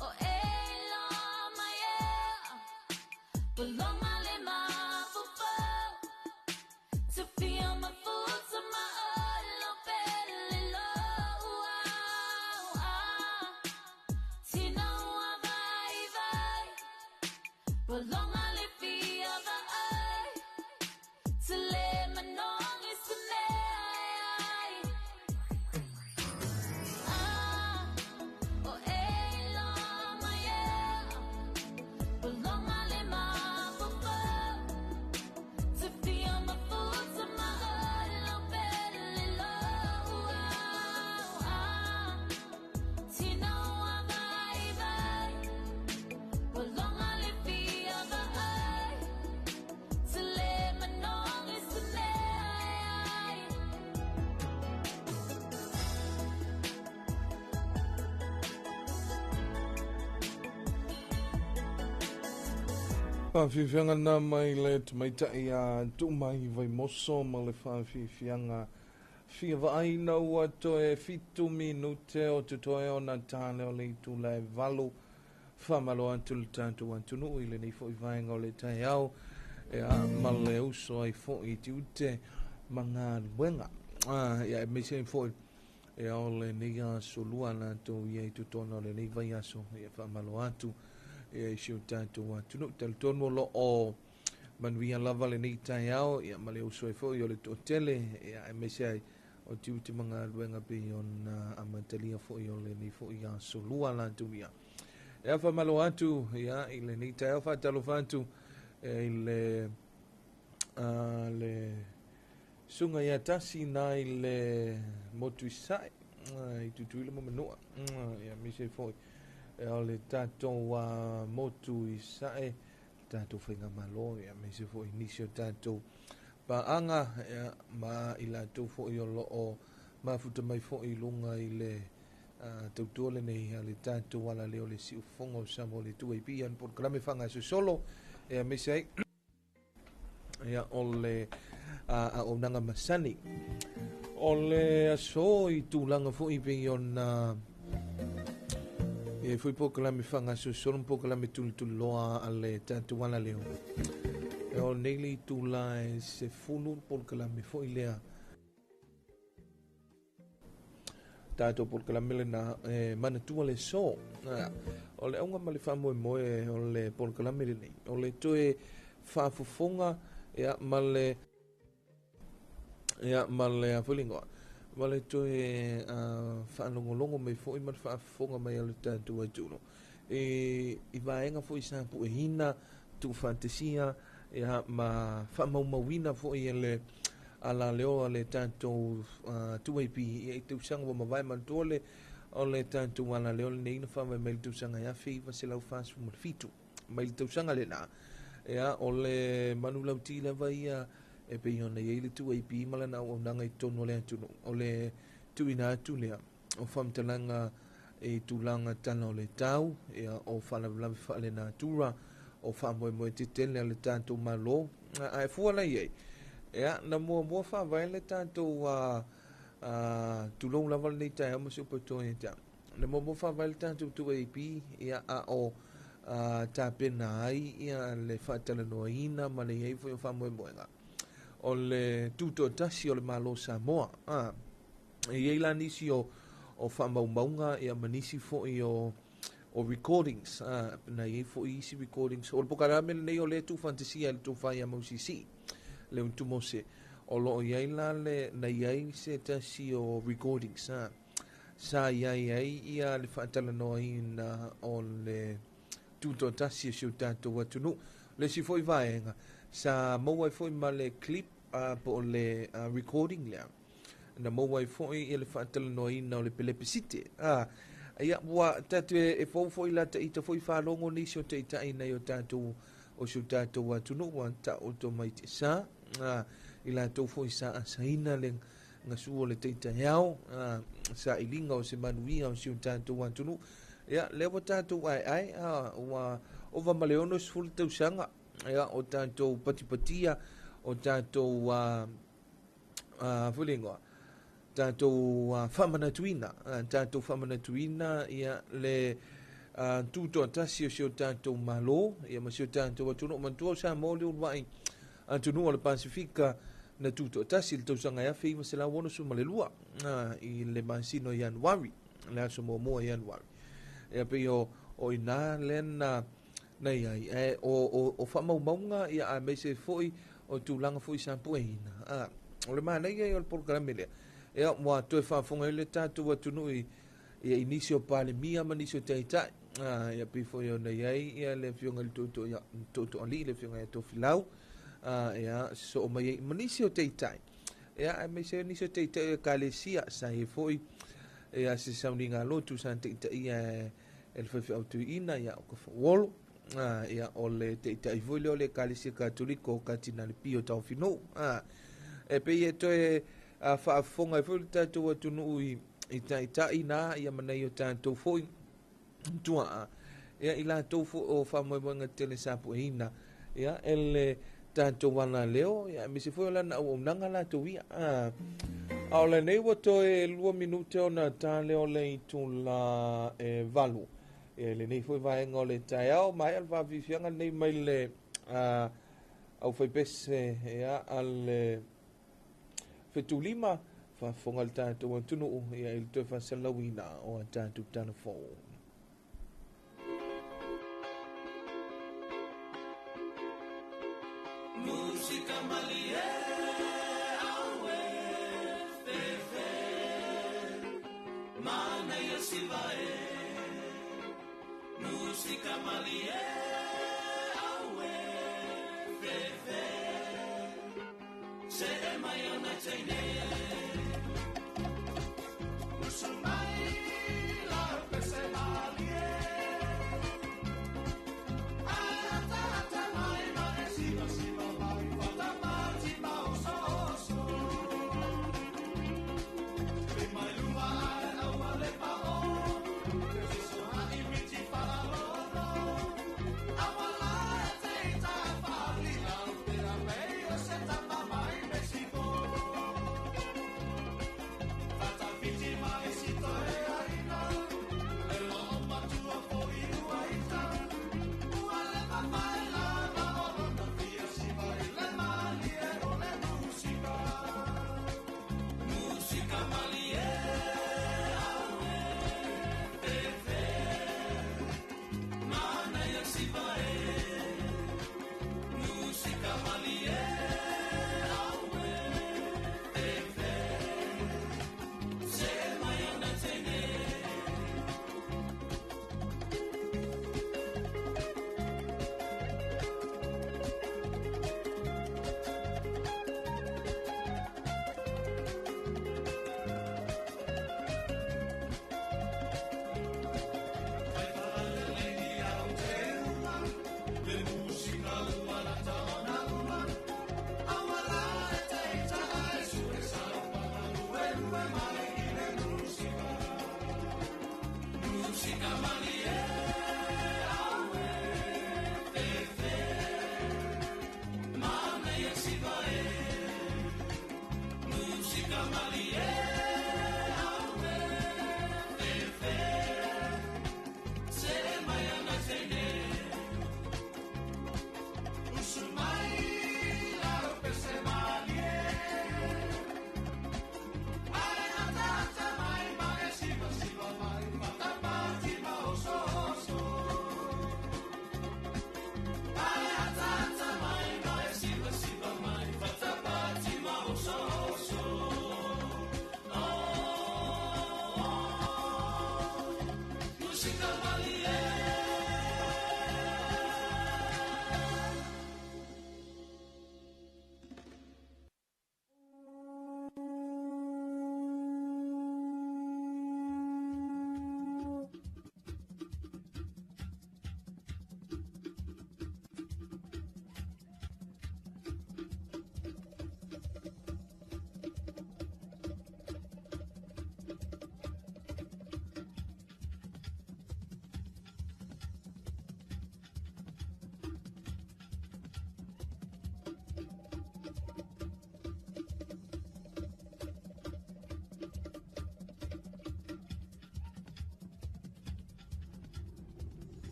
[SPEAKER 12] o e loa mai e Bolonga le mafufau Te fia mafuta ma olo pele loa Tina ua vai vai Bolonga le fia vai Te le manongi se mea ai Ah, o e loa mai e Bolonga le mafufau Te fia mafuta ma olo pele loa Tina ua vai vai Bolonga le fia vai Te le manongi se mea ai
[SPEAKER 1] Faafiafiaga na mai le tamaitai a Tuumai Vaimoso ma le faafiafiaga fia vaaina ua toe 7 minute o totoe ona tale o le itula e 8. Faamalo atu le tatou atunuu i lenei fo'i vaega o le taeao ia ma le uso ai fo'i i tiute ma galuega. Ia e maise ai fo'i ia o lenei aso lua latou ia i totonu o lenei vaiaso. Ia faamalo atu ia i si o tatou atunuu. Talitonu o loo manuia lava lenei taeao ia ma le uso ai fo'i o le toatele ia e maise ai o tiute ma galuega pei ona amatalia fo'i o lenei fo'i aso lua latou ia. Ia faamalo atu ia i lenei taeao. Faatalofa atu i le le suga ia tasi na i le motu i sae i Tutuila ma Manua. Ia maise foi o le tatou motu i sae, tatou faigamalo, ia maise foi nisi o tatou paaga ia ma i latou foi o loo mafuta mai foi i luga i le tautua lenei a le tatou alaleo le siufofoga o Samoa le 2AP ia polokalame faagasosolo ia maise ai ia o le auaunaga masani o le aso i tulaga foi pei ona ia foi polokalame faagasosolo ma polokalame tulituliloa a le tatou alaleo. E o nei le itula e 10 polokalame foi lea tatou polokalame lena e manatua le so. O le auga ma le faamoemoe o le polokalame lenei o le toe faafofoga ia ma le afulingoa ma le toe faalogologo mai foi ma le faafofoga mai o le tatou atunuu i vaega foi sa pueina tuufaatasia ia ma faamaumauina foi e le alaleo a le tatou 2AP ia i tausaga ua mavae manatua le o le tatou alaleo lenei na faavae mai le tausaga e 1947 mai le tausaga lena ia o le manulauti lava ia e pei ona iai le 2AP ma lana auaunaga i totonu o le atunuu o le tuuina atu lea o faamatalaga e tulaga tala o le tau ia o faalavelave faalenatura o faamoemoe tetele a le tatou Malo. Ae fua la i ai, ia, na muamua faavae le tatou tulou lava lenei taeao ma si ou paitoa ia te au. Na muamua faavae le tatou 2AP, ia, a o tapena ai ia le faatalanoaina ma le i ai foi o faamoemoega o le tutoatasi o le Malo o Samoa. E i ai la nisi o faamaumauga ia ma nisi foi o recordings, na i ai foi isi recordings. O le polokalame lenei o lea e tuufaatasia e le tofa ia Mausisi, le Utumose, o loo i ai la le na i ai se tasi o recordings sa i ai ai ia le faatalanoaina o le tutoatasi o si o tatou atunuu. Le isi foi vaega sa maua ai foi ma le clip po o le recording lea na maua ai foi ia le faatalanoaina o le pelepesite. Ia, ua tatou e fou foi la taita foi faalogo nisi o taitai nai o tatou o si o tatou atunuu ua taoto mai te sa i latou foi sa asaina le gasua o le taitaiao sa iliga o se manuia o si o tatou atunuu. Ia, lea ua tatou aeae ua ova ma le 60 tausaga ia o tatou patipatia o tatou foi le igoa tatou faamanatuina ia le tutoatasi o si o tatou Malo ia ma si o tatou atunuu. Manatua o Samoa le uluai atunuu o le Pasifika na tutoatasi le tausaga e 1962 i le masina o Ianuari, le aso muamua o Ianuari. Ia pei o ina lea na i ai o faamaumauga ia aemaise foi o tulaga foi sa pueina. O le manaia ia o le polokalame lea, ia ua toe faafofoga ai le tatou atunuu i ia i nisi o Palemia ma nisi o taitai. Ia pei foi ona i ai ia le afioga i le Tootooalii, le afioga ia Tofilau, ia sosoo mai ai ma nisi o taitai. Ia aemaise nisi o taitai o ekalesia sa i ai foi ia se sauniga lotu sa taitaia e le faifeau tuiina ia o Kafaolo. Ia o le taitai foi lea o le ekalesia Katoliko o Katinale Pio Taofinuu. E pei e toe faafofoga ai foi le tatou atunuu i taitai na ia ma nai o tatou foi tuaa ia i latou foi o faamoemoega tele sa pueina ia e le tatou alaleo ia aemaise foi o lana auaunaga latou ia. A o lenei ua toe 2 minute ona ta lea o le itula e 8. Ia lenei foi vaega o le taeao maea le faafiafiaga lenei mai le aufaipese ia a le fetulima faafofoga le tatou atunuu ia i le toe faasalauina o a tatou tala fou.
[SPEAKER 11] Música malie aue fefe mana ia sivae. Música malie aue fefe se e mai ona teine. Musumai la pese malie ata mai mai siva siva mai fata mati ma oso oso pe mai luma au le pa o te so ha i miti fala lo awala te ta fa li la te la pe o se ta pa mai Mexico fata fiti mai si to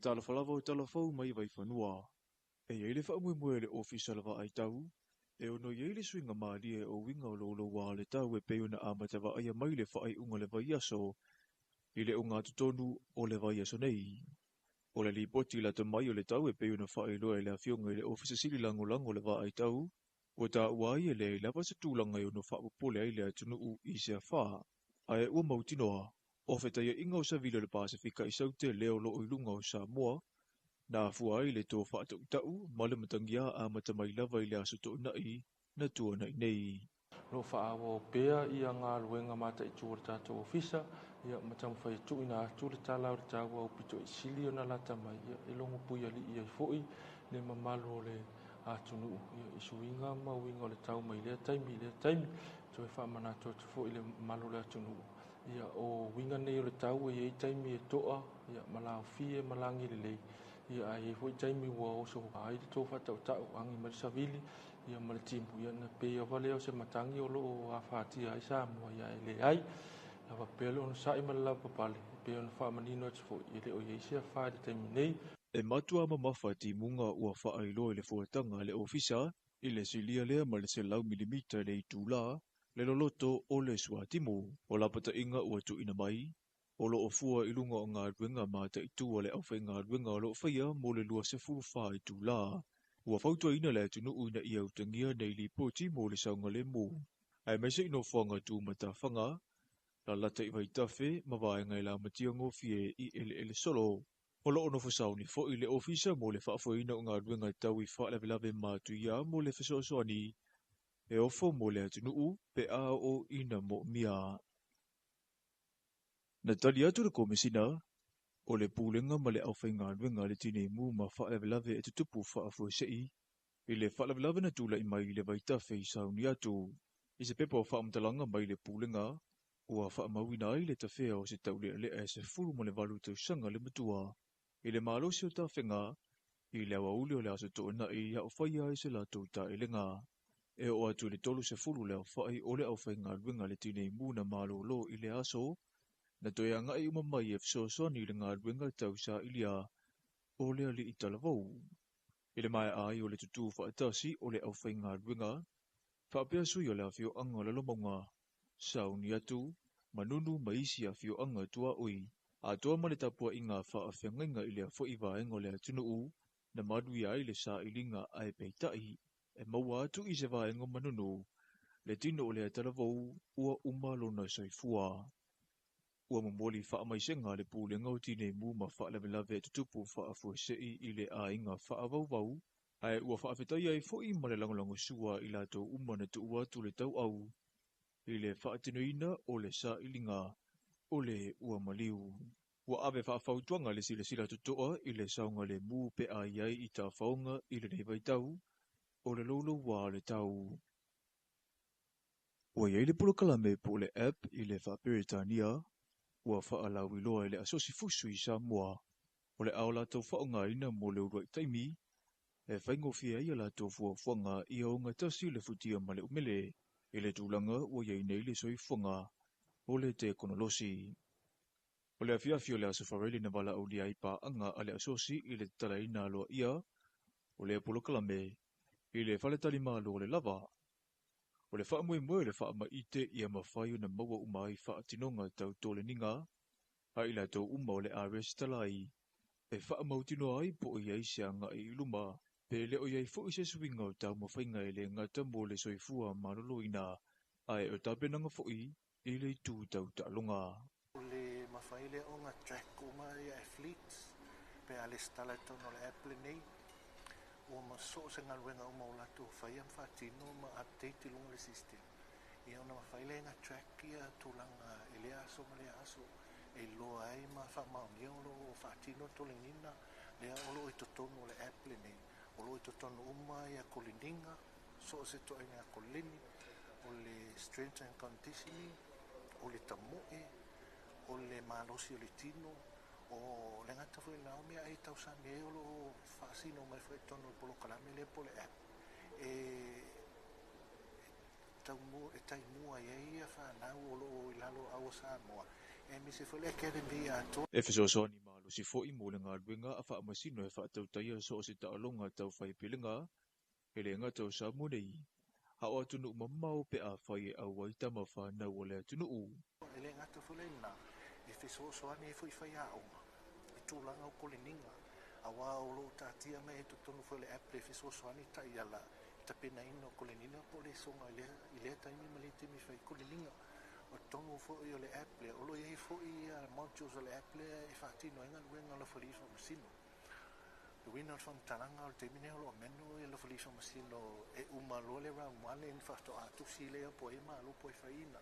[SPEAKER 2] Talofa lava o talafou mai Vaifanua. E i ai le faamoemoe o le Ofisa o le Vaai Tau, e ono i ai le suiga malie o uiga o louloua o le tau e pei ona amata vaaia mai le faaiuga o le vaiaso i le ogatotonu o le vaiaso nei. O le lipoti lata mai o le tau e pei ona faailoa e le Afioga i le Ofisa Sili Lagolago o le Vaai Tau, ua taua ai e leai lava se tulaga e ono faapopole ai le atunuu i se afa, ae ua mautinoa, o fetaiaiga o savili o le Pasefika i Saute lea o loo i luga o Samoa, na afua ai le to faatautau ma le matagiā amata mai lava i le aso Toonai na tuanai nei.
[SPEAKER 3] O lo o faaauau pea ia galuega mataitu a le tatou ofisa ia ma taumafai e tuuina atu le tala o le tau aupito i sili ona lata mai ia e logo puialii ai foi le mamalu o le atunuu ia i suiga ma uiga o le tau mai lea taimi i lea taimi. Toe faamanatu atu foi i le mamalu o le atunuu ia o uiga nei o le tau e i ai taimi e toa ia ma laofie ma lagi lelei ia ae i ai foi taimi ua oso ai le tou faatautau agi mai le savili ia ma le timu ia na pei lava lea o se matagi o lo o afatia ai Samoa ia e leai lava pea le onosai ma le lavapapale e pei ona faamanino atu foi e le o i ai se afa i le taimi nei.
[SPEAKER 2] E matua mamafa timuga ua faailoa i le fuataga a le Ofisa i le silia lea ma le 100 milimita i le itulā le loloto o le suatimu. O lapataiga ua tuuina mai, o lo o fua i luga o galuega mataitu a le aufaigaluega o lo o faia mo le 24 itulā. Ua fautuaina le atunuu ina ia utagia nei lipoti mo le saogalemu, aemaise i nofoaga tumatafaga, lalata i vaitafe ma vaega e lamatia gofie i eleele solo. O lo o nofo sauni foi le Ofisa mo le faafoeina o galuega tau i faalavelave matuia mo le fesoasoani e ofo mo le atunuu pe a oo ina moomia. Na tali atu le Komesina o le Pulega ma le Aufaigaluega a le Tinei Mu ma Faalavelave e Tutupu Faafuasei i le faalavelave na tulai mai i le vaitafe i Sauniatu. I se pepa o faamatalaga mai le Pulega, ua faamauina ai le tafea o se taulealea e 18 tausaga le matua i le malosi o tafega i le aoauli o le aso Toonai a o faia ai se latou taelega. E oo atu i le 30 le aofai o le aufaigaluega a le Tinei Mu na malolo i le aso, na toe agai uma mai e fesoasoani i le galuega tau sailia o le alii talavou. I le maea ai o le tutū faatasi o le aufaigaluega, faapea sui o le afioaga o Lalomauga, Sauniatu, Manunu ma isi afioaga tuaoi, atoa ma le tapuaiga a faafeagaiga i lea foi vaega o le atunuu na manuia ai le sailiga ae peitai, e maua atu i se vaega o Manunu le tino o lea talavou ua uma lona soifua. Ua momoli faamaisega a le Pulega o Tinei Mu ma Faalavelave e Tutupu Faafuasei i le aiga faavauvau, ae ua faafetaia ai foi ma le lagolagosua i latou uma na tuu atu le tauau i le faatinoina o le sailiga o le ua maliu. Ua ave faafautuaga le silasila totoa i le saogalemu pe a i ai i tafaoga i lenei vaitau o le louloua o le tau. Ua i ai le polokalame po o le app i le Faa-Peretania ua faalauiloa e le Asosi Fusu i Samoa o le a o latou faaaogaina mo le uluai taimi e faigofie ai a latou fuafuaga ia ogatasi le futia ma le umele i le tulaga ua i ai nei le soifuaga o le tekonolosi. O le afiafi o le Aso Faraile na valaaulia ai paaga a le Asosi i le tatalaina aloaia o lea polokalame i le faletalimalo o le lava. O le faamoemoe o le faamaite ia mafai ona maua uma ai faatinoga tau toleniga a i latou uma o le a resitala ai e faamautinoa ai po o i ai se agai i luma pe le o i ai foi se suiga o taumafaiga e le gata mo le soifua maloloina ae o tapenaga foi i le itu tau taaloga.
[SPEAKER 4] O le mafai lea ona track uma ia athletes pe a lesitala i totonu o le app lenei ua ma so o se galuega uma o latou faia ma faatino ma update i luga o le system ia ona mafai lea ona track ia tulaga i lea aso ma lea aso e iloa ai ma faamaonia o lo o faatino toleniga lea o lo o i totonu o le app lenei. O lo o i totonu uma ia koleniga, so o se ituaiga koleni, o le strength and conditioning, o le tamoe, o le malosi o le tino, o le gata foi lena o meaai tausami ai o lo o faasino mai foi i totonu o le polokalame lea po o le app e taumu, e taimua i ai ia fanau o lo o i lalo o au o Samoa, aemaise foi le Academy atoa.
[SPEAKER 2] E fesoasoani Malosi fo'i mo le galuega a faamasino e faatautaia so o se taaloga taufaipilega e le gata o Samoa nei, a o atunuu mamao pe afai e auai tama fanau o le atunuu.
[SPEAKER 4] E le gata foi lena, e fesoasoani ai foi i faiaoga i tulaga o koleniga, auā o lo o taatia mai ai i totonu foi o le app le fesoasoani taiala i tapenaina o koleniga po o lesoga i lea taimi ma lea taimi e fai ai koleniga. O totonu foi o le app lea, o lo o i ai foi modules o le app lea e faatino ai galuega a le Ofisa Faamasino. Le uiga o le faamatalaga o le taimi lenei o lo o menu le Ofisa Faamasino e uma loa le round 1 ona faatoa tusi lea po o ai e malo po o ai e faiina.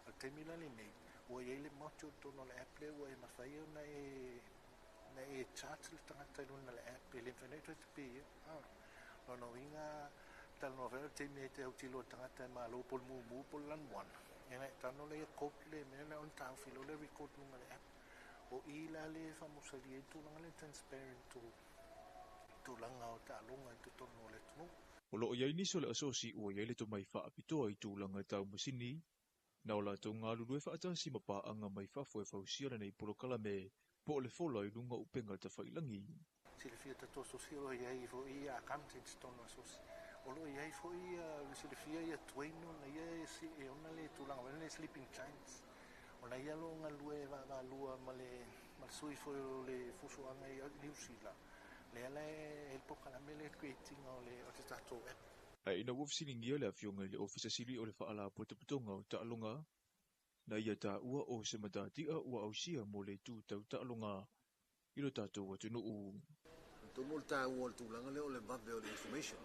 [SPEAKER 4] O le taimi la lenei, ua i ai le module i totonu o le app lea ua e mafai ona e charge le tagata i luga o le app, e le mafai ona e toe tapeia. Lona uiga, talanoa foi le taimi e te autilo i le tagata e malo po o le mumu po o le lanumoana, ia ona e tago lea ia code le mea lea ona taofi loa lea record i luga o le app. O i la lea e faamosalia ai le tulaga lea transparent o tulaga o taaloga i totonu o le atunuu.
[SPEAKER 2] O lo o i ai nisi o le asosi ua i ai le tomai faapitoa i tulaga tau masini, na o latou galulue faatasi ma paaga mai fafo e fausia lenei polokalame po o le fola i luga o upega tafailagi.
[SPEAKER 4] Silafia tatou asosi o lo o i ai foi ia accountants i totonu o asosi. O lo o i ai foi ia silafia ia Dwayne ona ia e ona le tulaga foi lea sleeping giants. Ona ia o lo o galulue vaavaalua ma le sui foi o le fuafuaga i Niu Sila. Lea la e le polokalame lea create ina o le tatou app.
[SPEAKER 2] Ae ina ua fesiligia le afioga i le Ofisa Sili o le Faalapotopotoga o Taaloga, na ia taua o se matatia ua ausia mo le itu tau taaloga i lo tatou atunuu.
[SPEAKER 5] Atonu o le taua o le tulaga lea o le vave o le information,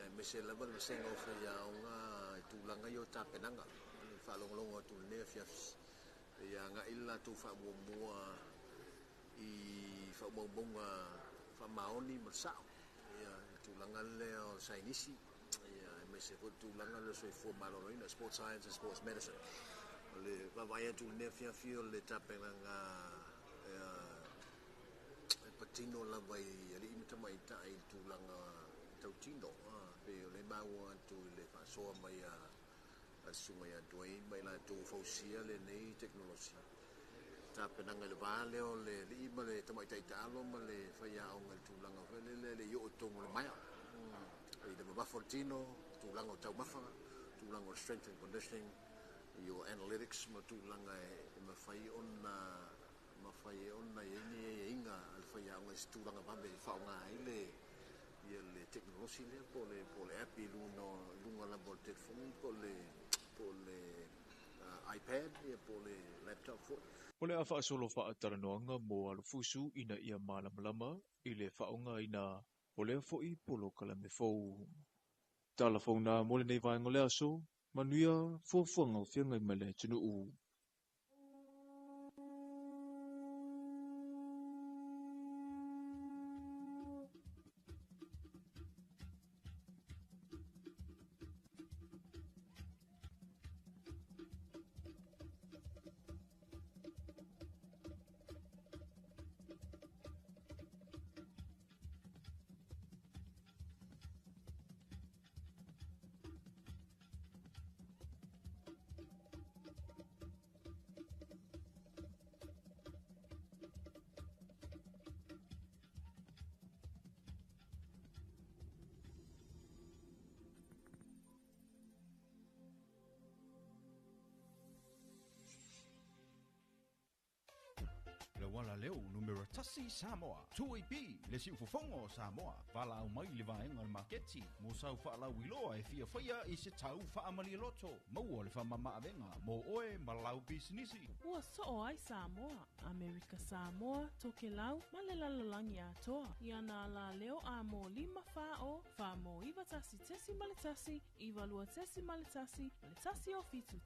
[SPEAKER 5] aemaise lava le vasega o faiaoga i tulaga ia o tapenaga. Le faalogologo atu i lenei afiafi, ia agai le latou faamuamua i faamaumauga faamaoni ma le sao, ia le tulaga lea o le sainisi, ia aemaise foi le tulaga lea o le soifua maloloina, sports science and sports medicine. O le vaavaai atu i lenei afiafi o le tapenaga e patino lava i alii ma tamaitai i le tulaga tautino, pei o le maua atu i le faasoa mai a le susuga ia Dwayne ma i latou fausia lenei teknolosi. Tapenaga i le va lea o le alii ma le tamaitai taalo ma le faiaoga i le tulaga foi lele le i oo i totonu o le maea. I le mamafa o le tino, tulaga o taumafa, tulaga o le strength and conditioning, i o analytics ma tulaga e mafai ona i ai ni aiaiga a le faiaoga i se tulaga vave e faaaoga ai le ia le teknolosi lea po o le app i luga lava o le telefoni po o le iPad ia po o le laptop foi.
[SPEAKER 2] O le a faasolo faatalanoaga mo alofusu ina ia malamalama i le faaaogaina o lea fo'i polokalame fou. Tala fauna mo lenei vaega o le aso, manuia fuafuaga o feagai ma le atunuu.
[SPEAKER 6] Le wala leo numero tasi Samoa 2AB le siufofoga o Samoa valaau mai le vaega o le maketi mo sau faalauiloa e fiafaia i se tau faamalialoto maua le faamamaavega mo oe ma lau pisinisi.
[SPEAKER 7] Ua soo ai Samoa, Amerika Samoa, Tokelau ma le lalolagi atoa. Ia nā la leo a mō 5 4 0 4 mō 9 1 1 9 2 1 1 o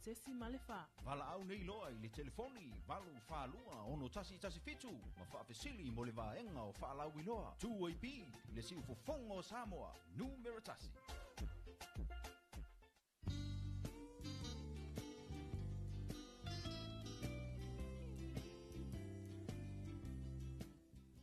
[SPEAKER 7] 7 4.
[SPEAKER 6] Valaau nei loa i le telefoni 8 4 2 6 1 1 7 ma faafesili mo le vaega o faalauiloa 2AB le siufofoga o Samoa numero 1.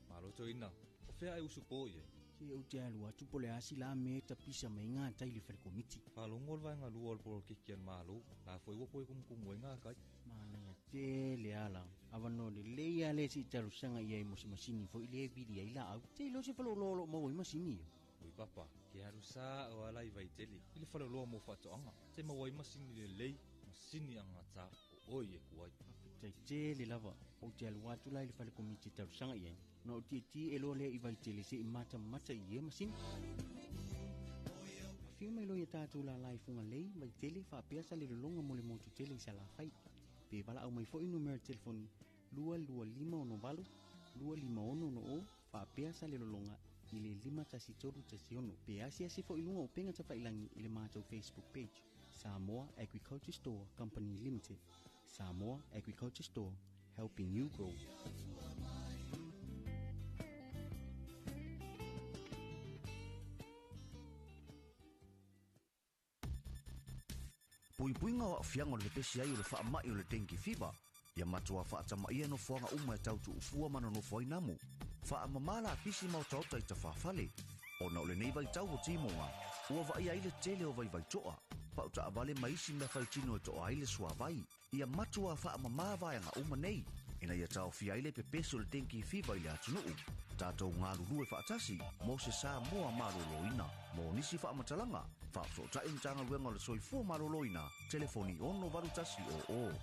[SPEAKER 9] Malotoina, o fea e usu po i ai?
[SPEAKER 8] Se ou te alu atu po le asi la me tapisa mai ngā tai le whare komiti.
[SPEAKER 9] Whalongo o le vaenga lua o le polokiki a le malo, la foi ua po e kumukumu ai ngā kai.
[SPEAKER 8] Mānai Tele ala. Avanoa lelei a le si talosaga i ai mo se masini foʻi lea e vili ai laau. Se iloa se faleoloa o loo maua ai masini ia.
[SPEAKER 9] Oi papa, ke alu sa o ala i Vaitele i le faleoloa mo faatoaga se maua ai masini lelei, masini agata o oi e kuai.
[SPEAKER 8] Faafetai tele lava. Ou te alu atu la i le fale komiti e talosaga i ai. Na ou tietie e loa lea i Vaitele seʻi matamata i ia masini. Afio mai loa ia tatou lala i Fugalei, Vaitele, faapea Salelologa mo le motu tele i Salafai. Pe valaau mai foʻi numera telefoni 22568 25660 faapea Salelologa i le 51316 pe asiasi foʻi luga o upega tafailagi i le matou Facebook page Samoa Agriculture Store Company Limited. Samoa Agriculture Store, helping you grow.
[SPEAKER 10] Puipuiga o aafiaga o le pepesi ai o le faamaʻi o le dengue fever. Ia matuā faatamaia nofoaga uma e tau tuufua ma nonofo ai namu. Faamamā lapisi ma otaota i tafafale. Ona o lenei vaitau o timoga, ua vaaia ai le tele o vaivaitoa. Pau taavale ma isi mea faitino e toa ai le suavai. Ia matuā faamamā vaega uma nei. Ina ia taofia ai le pepesi o le dengue fever i le atunuu. Tatou galulue faatasi mo se Samoa malōlōina. Mo nisi faamatalaga, faafesootai Matagaluega o le Soifua Malōlōina, telefoni 68100.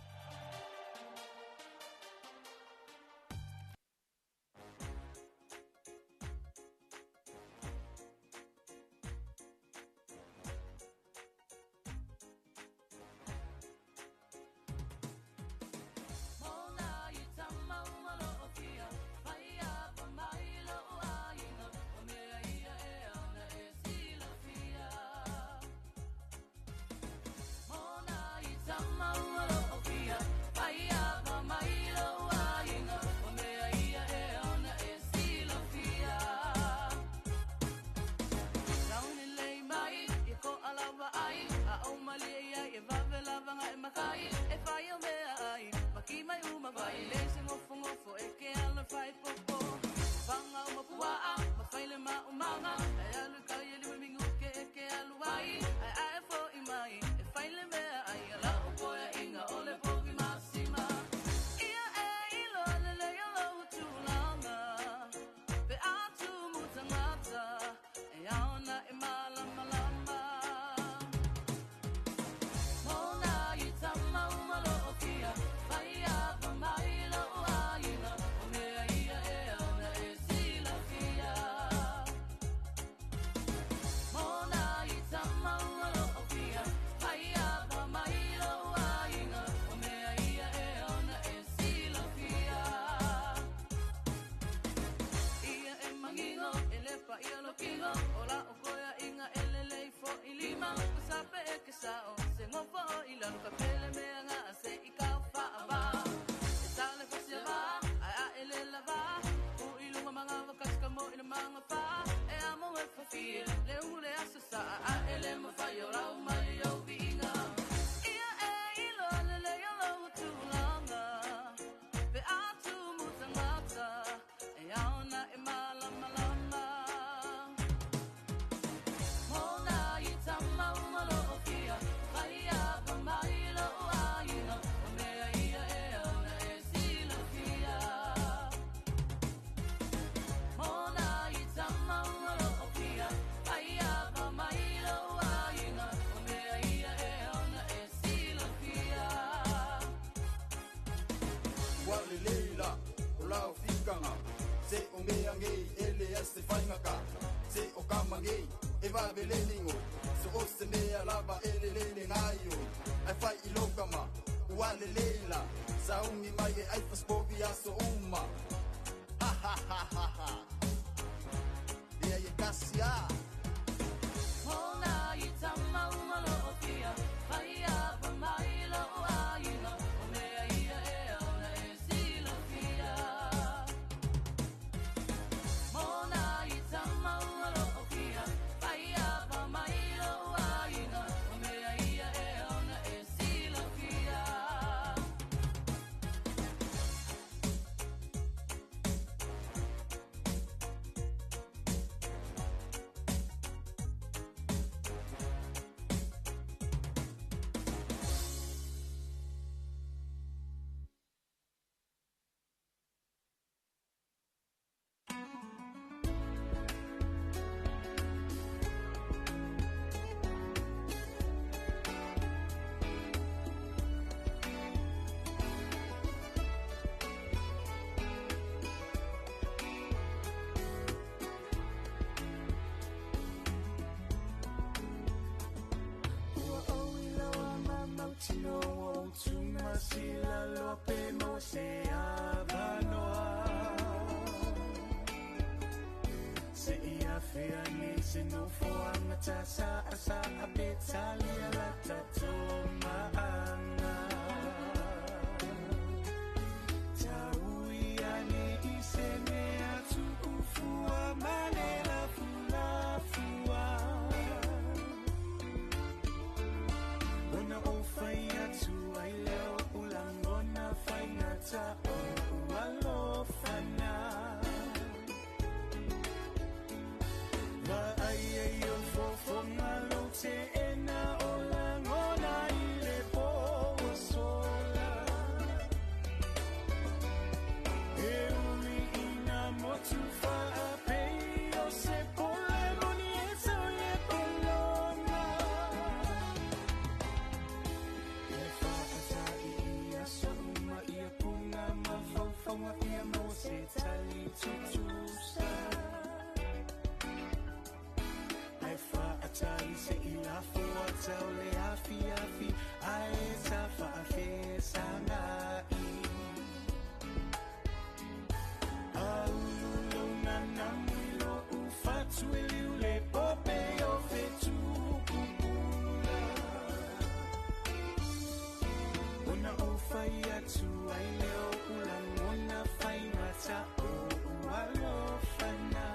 [SPEAKER 11] se avanoa. Se ia fea ni se nofoaga tasaasaa pe talia la tatou maaga. Taui ane i se mea tuufua ma le lafulafua. Ona o fai atu ai leo o lagona faigata o ualofana. Vaai ai o fofoga lou teena o lagona i le po ua sola. E ui ina motu faapei o se pole moni e tau i le pologa. E faatai i aso uma ia puga ma faufauga ia mo se tali tutusa. Ai faatai se i lafo atau le afiafi ae sa faafesagai. Aulu lou nanamu i lou fatu e liu le pope o fetukupula. Ona ou fai atu ai leo o lagona faigata o ualofana.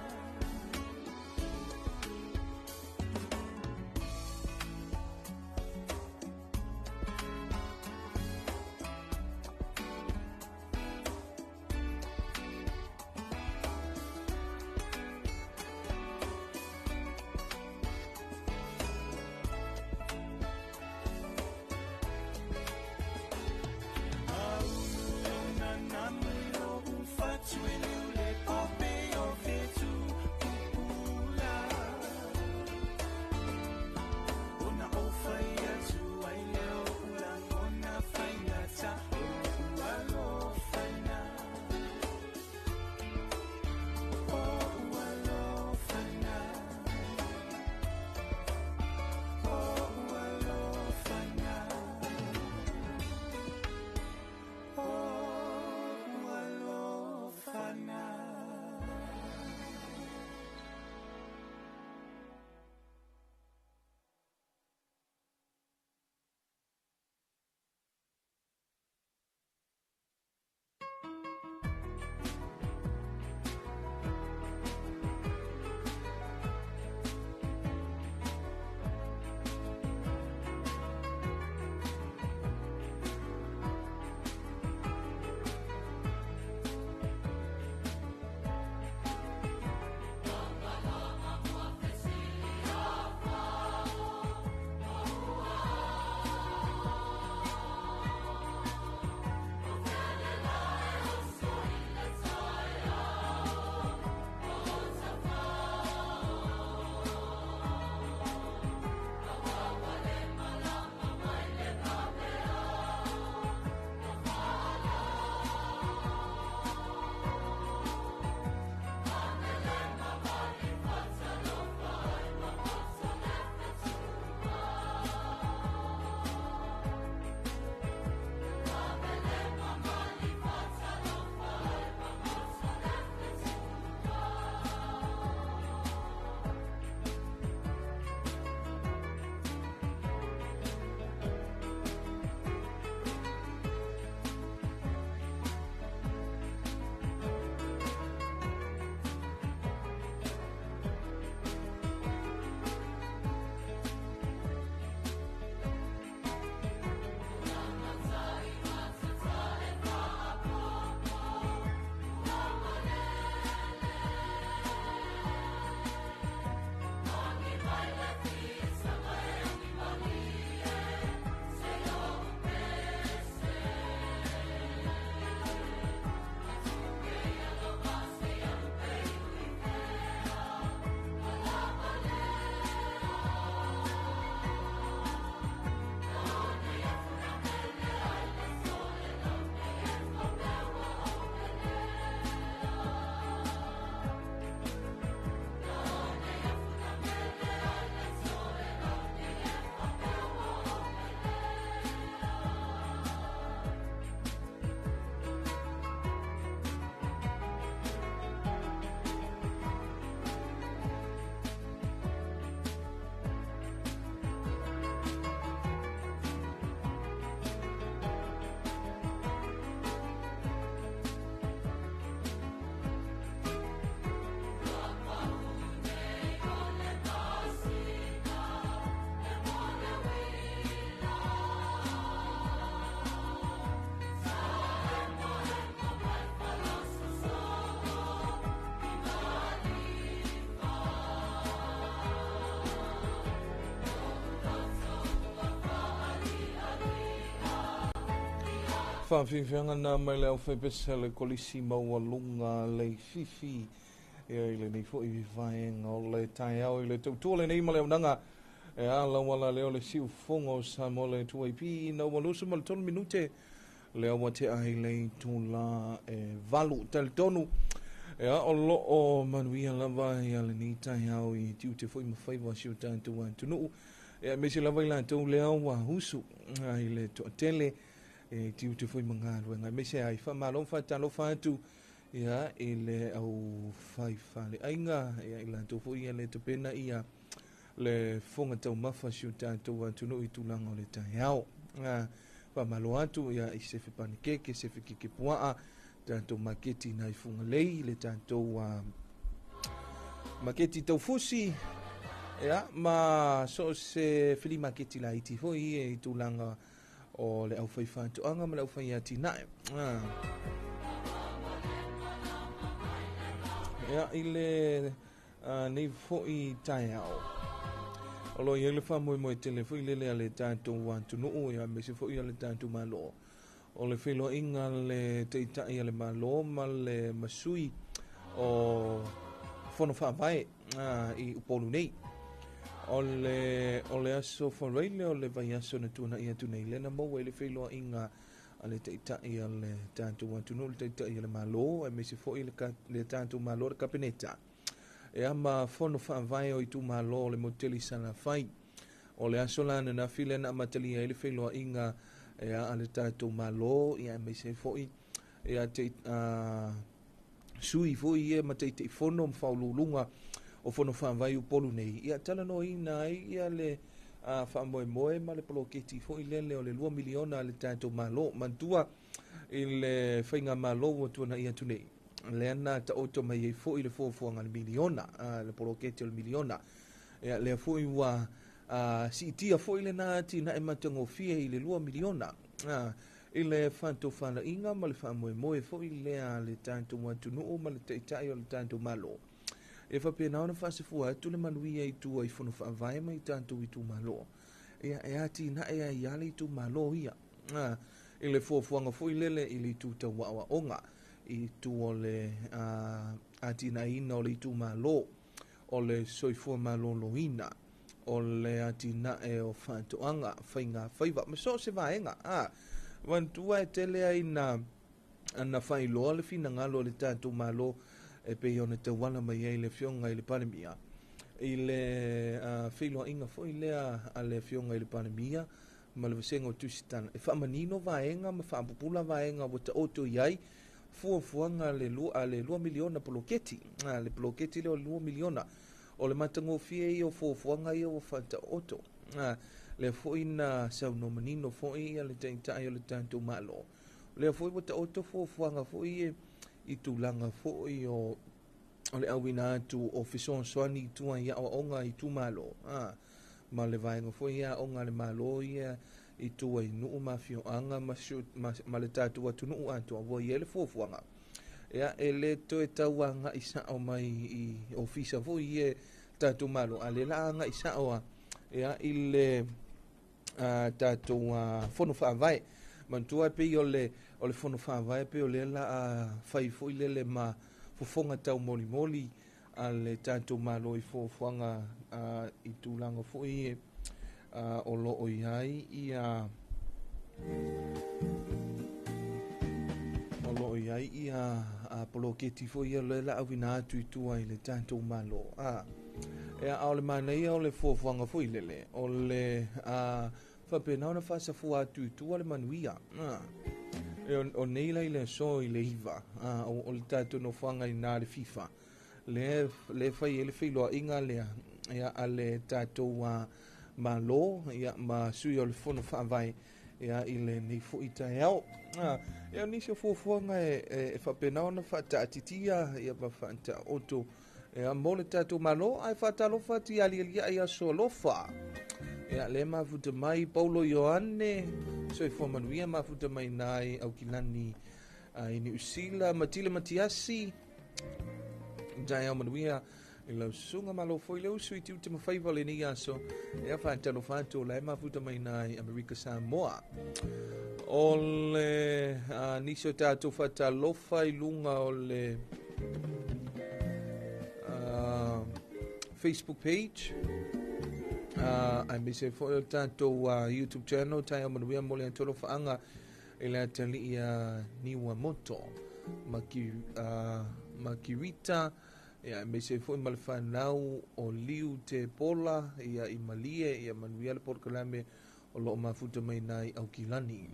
[SPEAKER 1] Faafiafiaga na mai le aufaipese a le Kolisi Maualuga Leififi ia i lenei foi vaega o le taeao i le tautua lenei ma le auaunaga e ala uala lea o le siufofoga o Samoa le 2AP ina ua 23 minute lea ua tea i le itula e 8. Talitonu ia o loo manuia lava ia lenei taeao i tiute foi ma faiva o si o tatou atunuu ia aemaise lava i latou lea ua usu i le toatele e tiute foi ma galuega aemaise ai faamalo ma faatalofa atu ia i le au faifaleaiga ia i latou foi ia le tapena ia le fofoga taumafa si o tatou atunuu i tulaga o le taeao. Faamalo atu ia i sefe panekeke, sefe keke puaa, tatou maketi nai Fugalei, le tatou maketi taufusi, ia, ma so o se fili maketi laiti foi i tulaga o le aufaifaatoaga ma le aufaiatinae. Ia, i le nei foi taeao, o lo o i ai le faamoemoe tele foi lele a le tatou atunuu, ia, aemaise foi a le tatou Malo. O le feiloaiga le Taitai a le Malo ma le masui o Fono Faavae i Upolu nei. O le, o le aso Faraile o le vaiaso na tuanai atu nei, lea na maua ai le feiloaiga a le Taitai a le tatou atunuu, le Taitai a le Malo, aemaise foi le, le tatou Malo, le Kapeneta. Ea ma Fono Faavae o itumalo o le motu tele i Salafai. O le aso la ananafi lea na amatalia ai le feiloaiga ea a le tatou Malo, ia aemaise ai foi ia te sui foi ia ma Taitaifono ma faauluuluga o Fono Faavae i Upolu nei, ia talanoaina ai ia le faamoemoe ma le poloketi foi lele o le 2 miliona a le tatou Malo. Manatua i le faigamalo ua tuanai atu nei, lea na taoto mai ai foi le fuafuaga a le miliona, le poloketi o le miliona. Ia, lea foi ua siitia foi lena atinae matagofie i le 2 miliona. I le faatofalaiga ma le faamoemoe foi lea a le tatou atunuu ma le Taitai o le tatou Malo. E faapena ona faasafua atu le manuia i tua i Fono Faavae ma i tatou itumalo. Ia, e atinae ai lava le itumalo ia. I le fuafuaga foi lele i le itu tau aoaoga, i itu o le atinaeina o le itumalo, o le soifua maloloina, o le atinae o faatoaga, faiga faiva, ma so o se vaega. Manatua e tele ai na na faailoa le finagalo o le tatou Malo e pei ona tauala mai ai le Afioga i le Palemia i le feiloaiga foi lea a le Afioga i le Palemia ma le Vasega o Tusitala e faamanino vaega ma faapupula vaega ua taoto i ai fuafuaga a le 2 miliona poloketi. Le poloketi lea o le 2 miliona o le matagofie ia o fuafuaga ia ua faataoto. Lea foi na saunoa manino foi le Taitai o le tatou Malo. Lea foi ua taoto fuafuaga foi i tulaga foi o le auina atu o fesoasoani i tua i aoaoga i itumalo, ma le vaega foi ia aoga a le Malo ia i tua i nuu ma afioaga ma le tatou atunuu atoa ua i ai le fuafuaga. Ia, e le toe tau agai sao mai i ofisa foi ia tatou Malo, a lea la agai sao a ia i le tatou Fono Faavae. Manatua e pei o le Fono Faavae pei o lea la a fai foi lele ma fofoga taumolimoli a le tatou Malo i fuafuaga i tulaga foi o lo o i ai ia o lo o i ai ia poloketi foi ia lea la auina atu i tua i le tatou Malo. Ia, a o le manaia o le fuafuaga foi lele, o le faapena ona faasafua atu i tua le manuia. O nei la i le aso i le 9, o le tatou nofoaga i na le FIFA, le fai ai le feiloaiga lea ia, a le tatou Malo ia, ma sui o le Fono Faavae ia, i lenei foi taeao. Ia, o nisi o fuafuaga e faapena ona faataatitia ia, ma faataoto ia, mo le tatou Malo, ae faatalofa atu ia alialiai aso alofa. Ia, le mafuta mai Paulo Ioane, soifua manuia mafuta mai nai Aukilani i Niu Sila, Matile Matiasi, taeao manuia. I lau susuga malo foi le usu i tiute ma faiva o lenei aso e faatalofa atu o la e mafuta mai i Amerika Samoa. O le nisi o tatou faatalofa i luga o le Facebook page aemaise foi o tatou YouTube channel taeao manuia mo le atolofaaga i le atalii a Niuamoto Makirita ia aemaise foi ma le fanau o Liu Te Pola ia i Malie ia manuia le polokalame o loo mafuta mai nai Aukilani.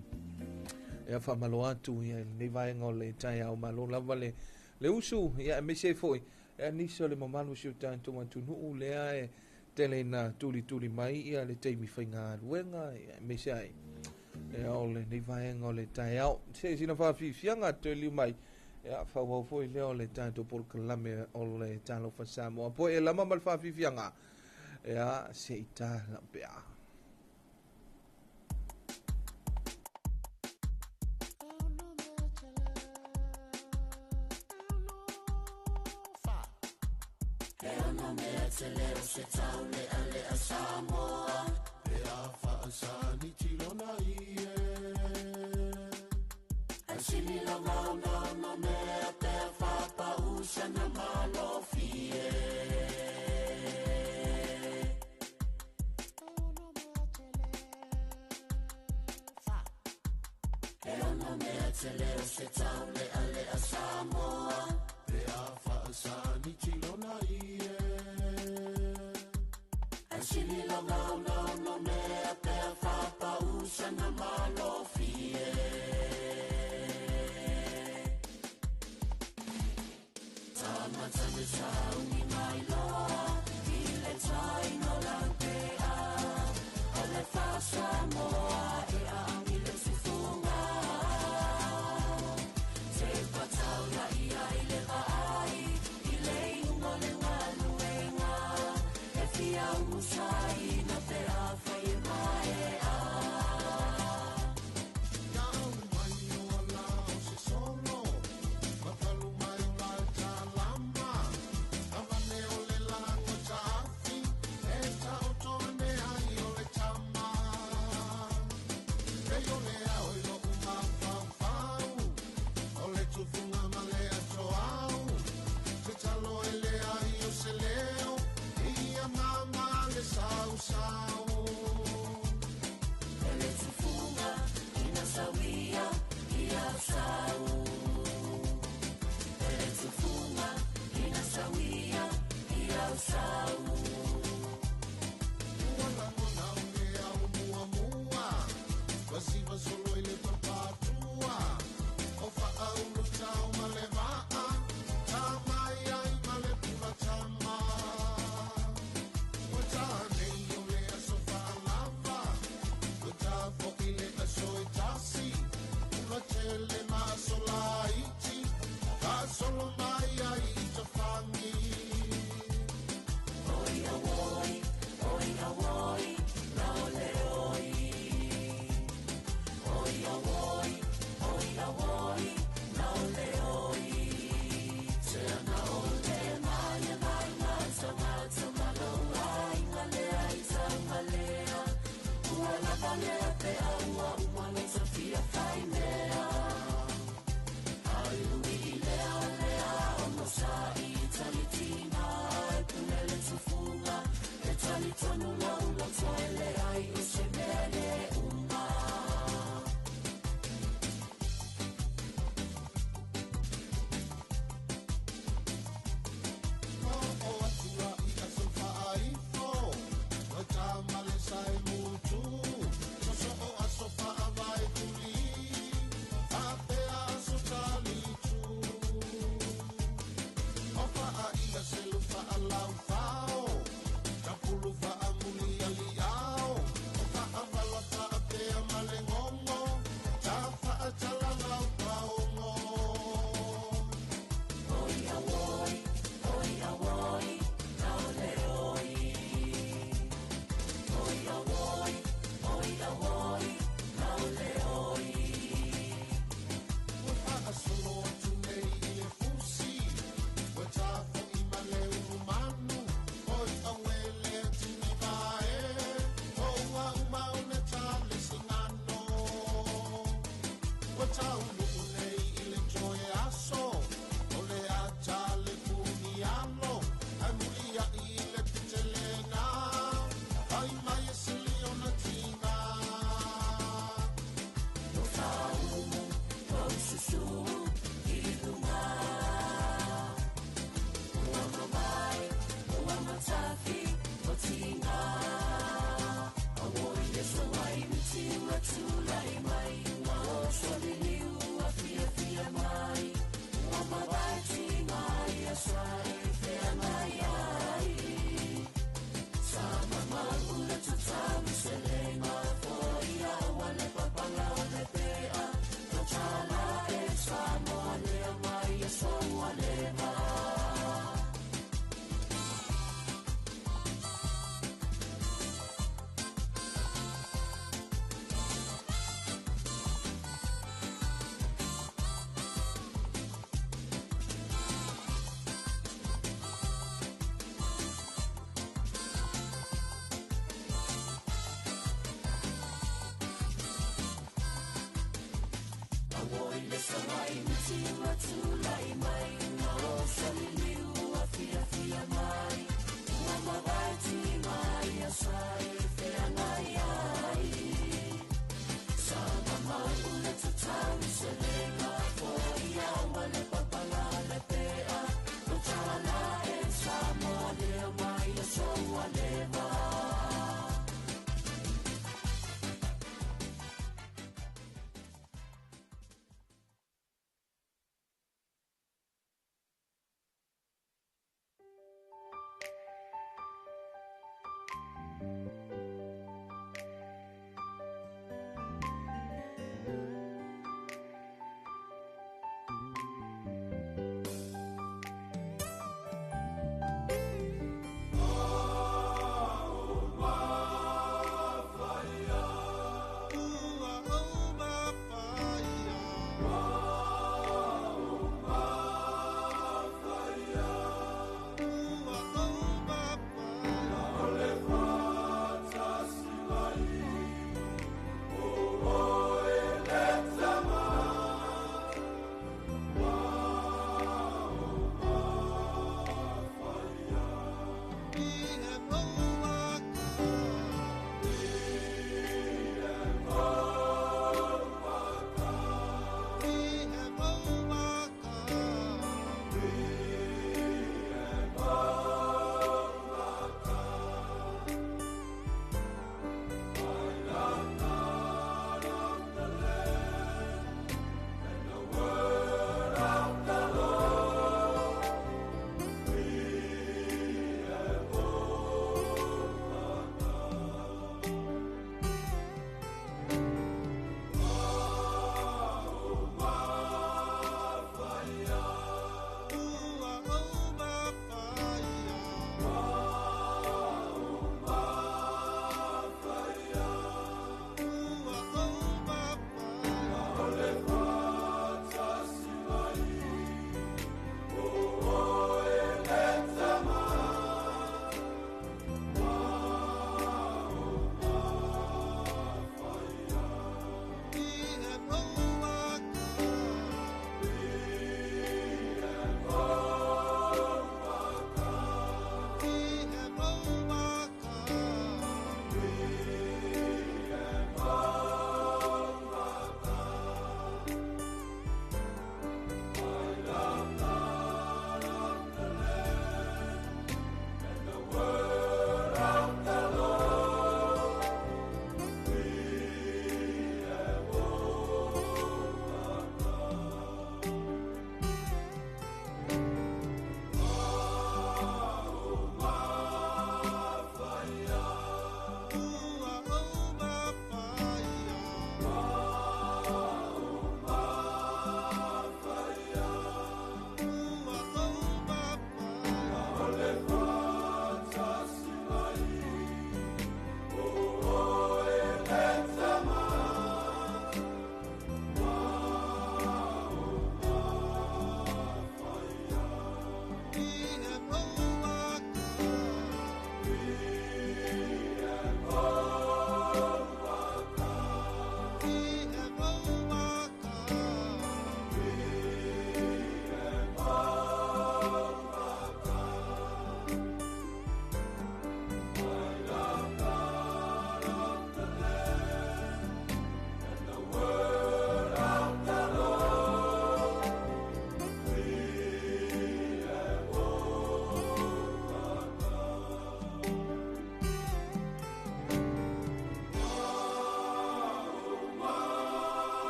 [SPEAKER 1] Ia faamalo atu ia i lenei vaega o le taeao malo lava le usu ia aemaise foi ia nisi o le mamalu si o tatou atunuu lea e tele ina tulituli mai ia le taimi faigaluega ia aemaise ai ia o lenei vaega o le taeao. Se sina faafiafiaga toe liu mai ia faaauau foi lea o le tatou polokalame o le Talofa Samoa. Po e lama ma le faafiafiaga ia se i tala pea.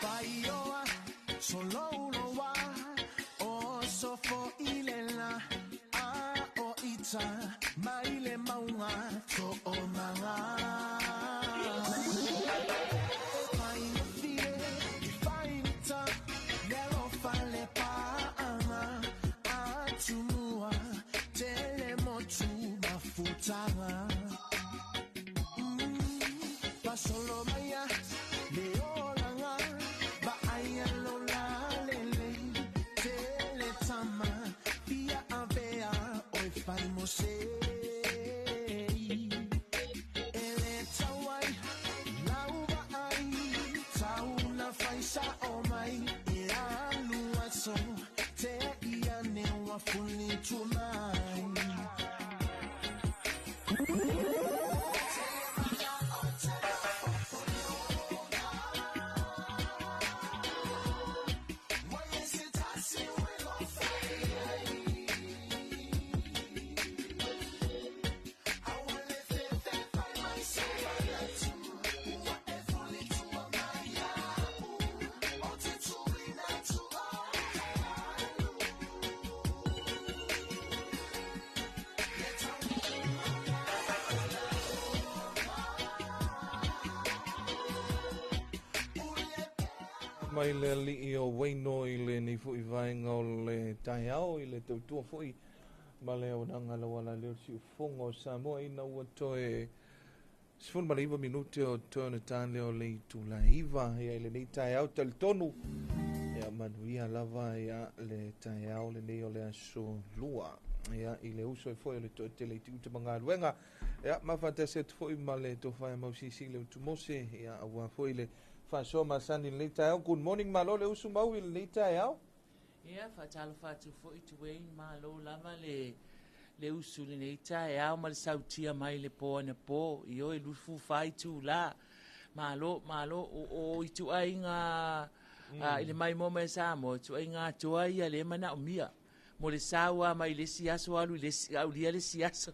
[SPEAKER 11] Paioa, solouloa, o sofo i le la, a o ita, mai le maunga, to o manga. E whaingofie, e whaingita, le alofa le paanga, atumua, tele motu mafutanga. Pasolo maya, le olanga, ba aia lola lele, tele tama, fia avea, oi whai mo se. Ele tauai, lauva ai, tauna whaisa o mai, e alu aso, te ia ne wa fuli tumai.
[SPEAKER 1] Mai le alii o Waino i lenei fo'i vaega o le taeao i le tautua fo'i ma le auaunaga lauala lea o le siufofoga o Samoa ina ua toe 19 minute o toe ona ta lea o le itula 9 ia i lenei taeao talitonu ia manuia lava ia le taeao lenei o le aso lua ia i le uso ai foi o le toatele i tiute ma galuega ia mafatasi atu foi ma le tofa ia Mausisi le Utumose ia aua foi le faasoa masani i lenei taeao. Good morning, malo le usu mau i lenei taeao.
[SPEAKER 13] Ia, faatalofa atu foi Dwayne, malo lava le le usu i lenei taeao ma le sautia mai le po anapo, ioe 24 itula. Malo, malo, o ituaiga i le maimoa mai a Samoa, ituaiga atoa ia le manaomia. Mo le sau lava mai le isi aso alu i le isi, aulia le isi aso.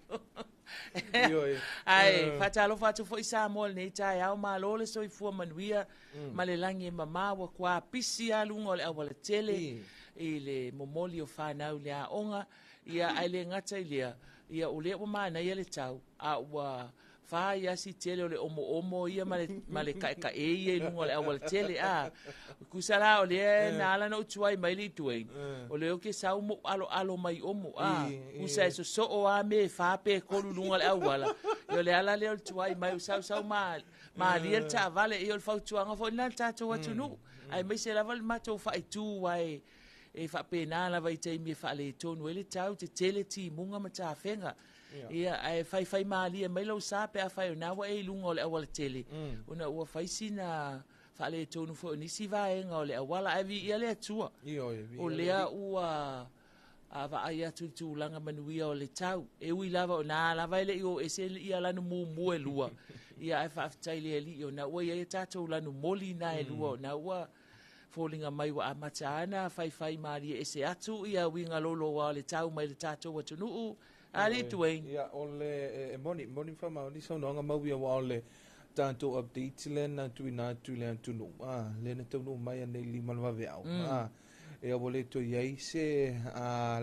[SPEAKER 13] Ae faatalofa atu foi Samoa i lenei taeao, malo le soifua manuia ma le lagi e mama ua kuapisi lava luga o le aualatele i le momoli o fanau i le aoga. Ia ae le gata i lea, ia o lea ua manaia le tau, a ua fai lava si tele o le omoomo ia ma le, ma le kaekae ia i luga o le aualatele. A, tusa la o lea na ala ona ou tuai mai le itu ai, o lea ou te sau ma ou aloalo mai omo, a, tusa e sosoo lava me e fa pe tolu i luga o le auala. Ia o le ala lea o le tuai mai, o sausau malie le taavale. Ia o le fautuaga foi lena i le tatou atunuu, aemaise lava le matou faaitu ae e faapena lava i taimi e faaletonu ai le tau, tetele timuga ma tafega. Ia, ae faifai malie mai lou sa pe afai o lena ua e i luga o le aualatele, ona ua fai sina faaletonu foi o nisi vaega o le auala. Ae viia le Atua, o lea ua vaai atu i le tulaga manuia o le tau. E ui lava o na lava e le i o ese ia lanu mumu e lua, ia ae faafetai i le Alii ona ua i ai a tatou lanu moli na e lua, ona ua foliga mai ua amata ana faifai malie ese atu ia uiga loloa o le tau mai le tatou atunuu. Alii Dwayne.
[SPEAKER 1] Ia, o le, e moni, moni ma faamaoni saunoaga mau ia aua o le tatou update lea na tuuina atu i le atunuu, a, lea na taunuu mai anei i le 5 o le vaveao, a, ia ua le toe i ai se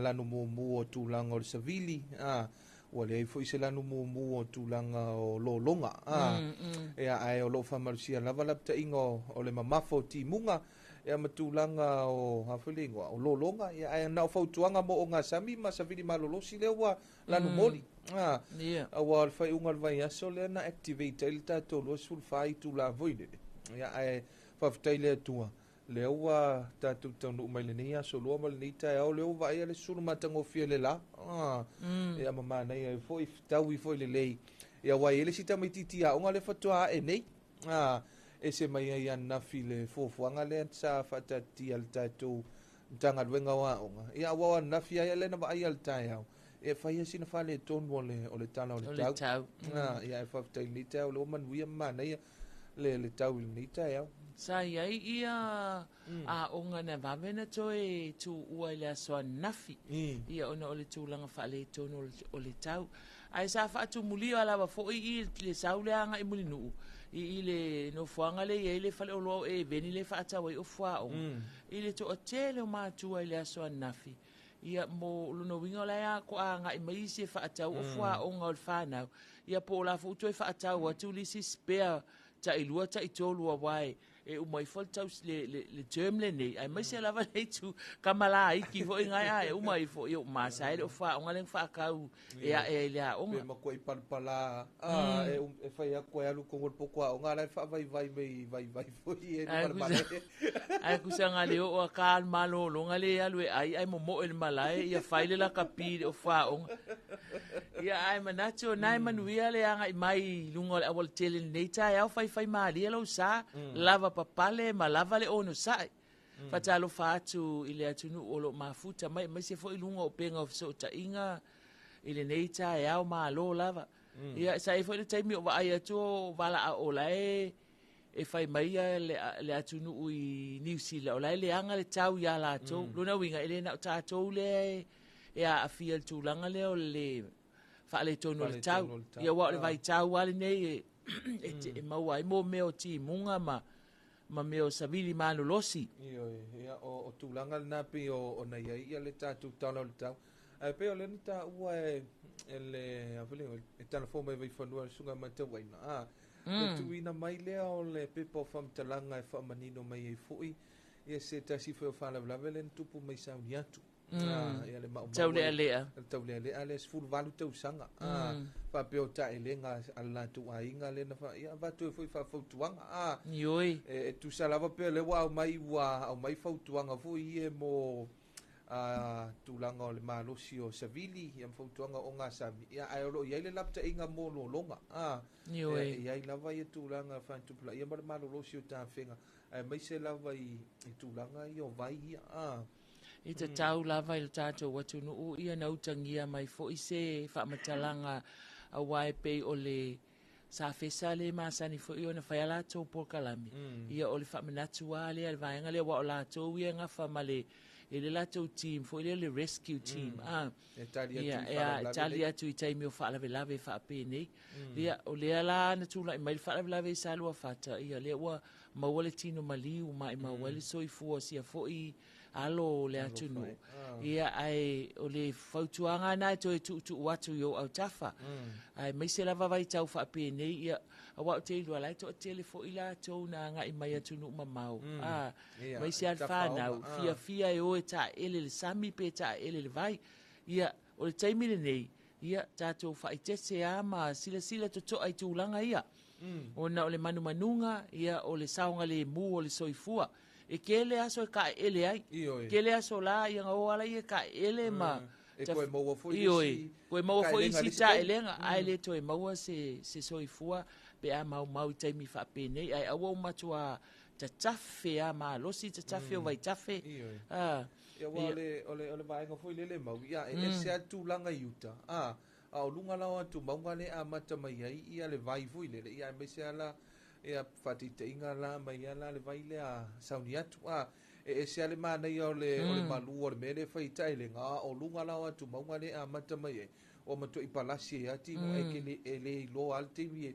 [SPEAKER 1] lanu mumu o tulaga o le savili, a, ua leai foi se lanu mumu o tulaga o lologa, a, ia, ae o lo o faamalosia lava lapataiga o le mamafa o timuga, ia ma tulaga o, a foi le igoa, o lologa, ia, ae na o fautuaga mo ogasami ma savili malolosi lea ua lanu moli. A, aua o le faaiuga o le vaiaso lea na activate ai le tatou 24 itula foi lele. Ia, ae faafetai i le Atua, lea ua tatou taunuu mai lenei aso lua ma lenei taeao, lea ua vaaia le sulu matagofie le la. A, ia ma manaia ai foi, fetaui foi lelei. Ia, aua e i ai le isi tamaitiiti aoga lea faatoa ae nei. A, ese mai ai ananafi le fuafuaga lea sa faataatitia e le tatou Matagaluega o Aoga. Ia, aua o ananafi lava ia lea na vaaia i le taeao, e fai ai sina faaletonu o le, o le tala o le tau. A, ia, ae faafetai i lenei taeao o lea ua manuia ma manaia le tau i lenei taeao.
[SPEAKER 13] Sa i ai ia aoga na vave ona toe tuua i le aso ananafi, ia ona o le tulaga faaletonu o le tau. Ae sa faatumulia lava foi i le sau lea agai i Mulinuu i le nofoaga lea e i ai le faleoloa o Eveni lea e faatau ai ofuaoga, i le toatele o matua i le aso ananafi. Ia mo lona uiga o la e toa agai mai isi e faatau ofuaoga o le fanau, ia po o la foi ua toe faatau atu le isi spare tailua taitolu aua e uma ifo le tau le term lenei, aemaise lava le itu kamalaiki foi ngai a e uma ifo ia masa ele o faonga le faatau e ae ai le aoga.
[SPEAKER 1] Pe makuai palapala e fai atu e alu tonu o le poto aoga la e faavaivai mai vaivai foi e le malemale.
[SPEAKER 13] Ai kusa le o a ka malologa le alu e ai ai momoe le malae ia fai le lakapi le o faonga. Ia ai manatu o nai manuia le agai mai i luga o le aualatele lenei taeao faifai malie lou sa, lava papale ma lava le onosai. Faatalofa atu i le atunuu o loo mafuta mai aemaise foi luga o upega o fesootaiga i lenei taeao malo lava. Ia sa i ai foi le taimi o vaai atu o valaau o la e fai mai ia le atunuu i Niu Sila o la e leaga le tau ia latou. Lona uiga e le na o tatou lea e aafia i le tulaga lea o le faaletonu o le tau. Ia aua o le vaitau lava lenei e maua ai mo mea o timuga ma mea o savili malolosi.
[SPEAKER 1] Ioe, ia o tulaga lena pei o ona i ai ia le tatou tala o le tau. Ae pei o lea na taua e le e talafou mai Vaifanua le susuga Matauaina. Le tuuina mai lea o le pepa o faamatalaga e faamanino mai ai foi ia se tasi foi o faalavelave lea na tupu mai sauni atu. Ia le maumau
[SPEAKER 13] taulealea.
[SPEAKER 1] Le taulealea lea 18 tausaga. Faapea o taelega a le latou aiga lea na ia avatu ai foi faafautuaga.
[SPEAKER 13] Ioe.
[SPEAKER 1] E tusa lava pea lea ua aumai fautuaga foi ia mo tulaga o le malosi o savili ia ma fautuaga o gasami ia ae o loo i ai le lapataiga mo lologa.
[SPEAKER 13] Ioe.
[SPEAKER 1] E i ai lava ia tulaga faatupulaia ma le malolosi o tafega aemaise lava i tulaga ia o vai ia.
[SPEAKER 13] I tatau lava i le tatou atunuu ia na utagia mai foi se faamatalaga aua e pei o le sa fesa le masani foi ona fai a latou polokalame. Ia o le faamanatu lava lea le vaega lea aua o latou ia e gafa ma le e le latou team foi lea le rescue team.
[SPEAKER 1] E tali atu i faalavelave.
[SPEAKER 13] E tali atu i taimi o faalavelave faapenei. Ia o lea la na tulai mai le faalavelave i Saluafata, ia lea ua maua le tino maliu ma maua le soifua sia foi alo o le atunuu. Ia ae o le fautuaga na e toe tuutuu atu i ou autafa. Aemaise lava vaitau faapenei ia aua ou te iloa la e toatele foi latou na agai mai atunuu mamao. Aemaise lava le fanau, fiafia e o e taele le sami pe taele le vai. Ia o le taimi lenei, ia tatou faaeteete lava ma silasila totoa i tulaga ia. Ona o le manumanuga, ia o le saogalemu o le soifua. E tele aso e taeele ai. Tele aso la ia na o ala ia taeele ma
[SPEAKER 1] E toe maua foi isi
[SPEAKER 13] toe maua foi isi taelega, ae le toe maua se soifua pe a maumau i taimi faapenei. Ae aua ua matua tatafe a malosi, tatafe o vaitafe.
[SPEAKER 1] Ia ua o le vaega foi lele mau ia e ese a tulaga i uta. A o luga la o atu mauga le amata mai ai ia le vai foi lele ia aemaise ala ia faataitaiga la mai ala le vai lea sauni atu. E ese ale manaia o le malu o le mea le fai taelega o luga la o atu mauga le amata mai ai o matuai palasi e ati no e ke le e le iloa a le taimi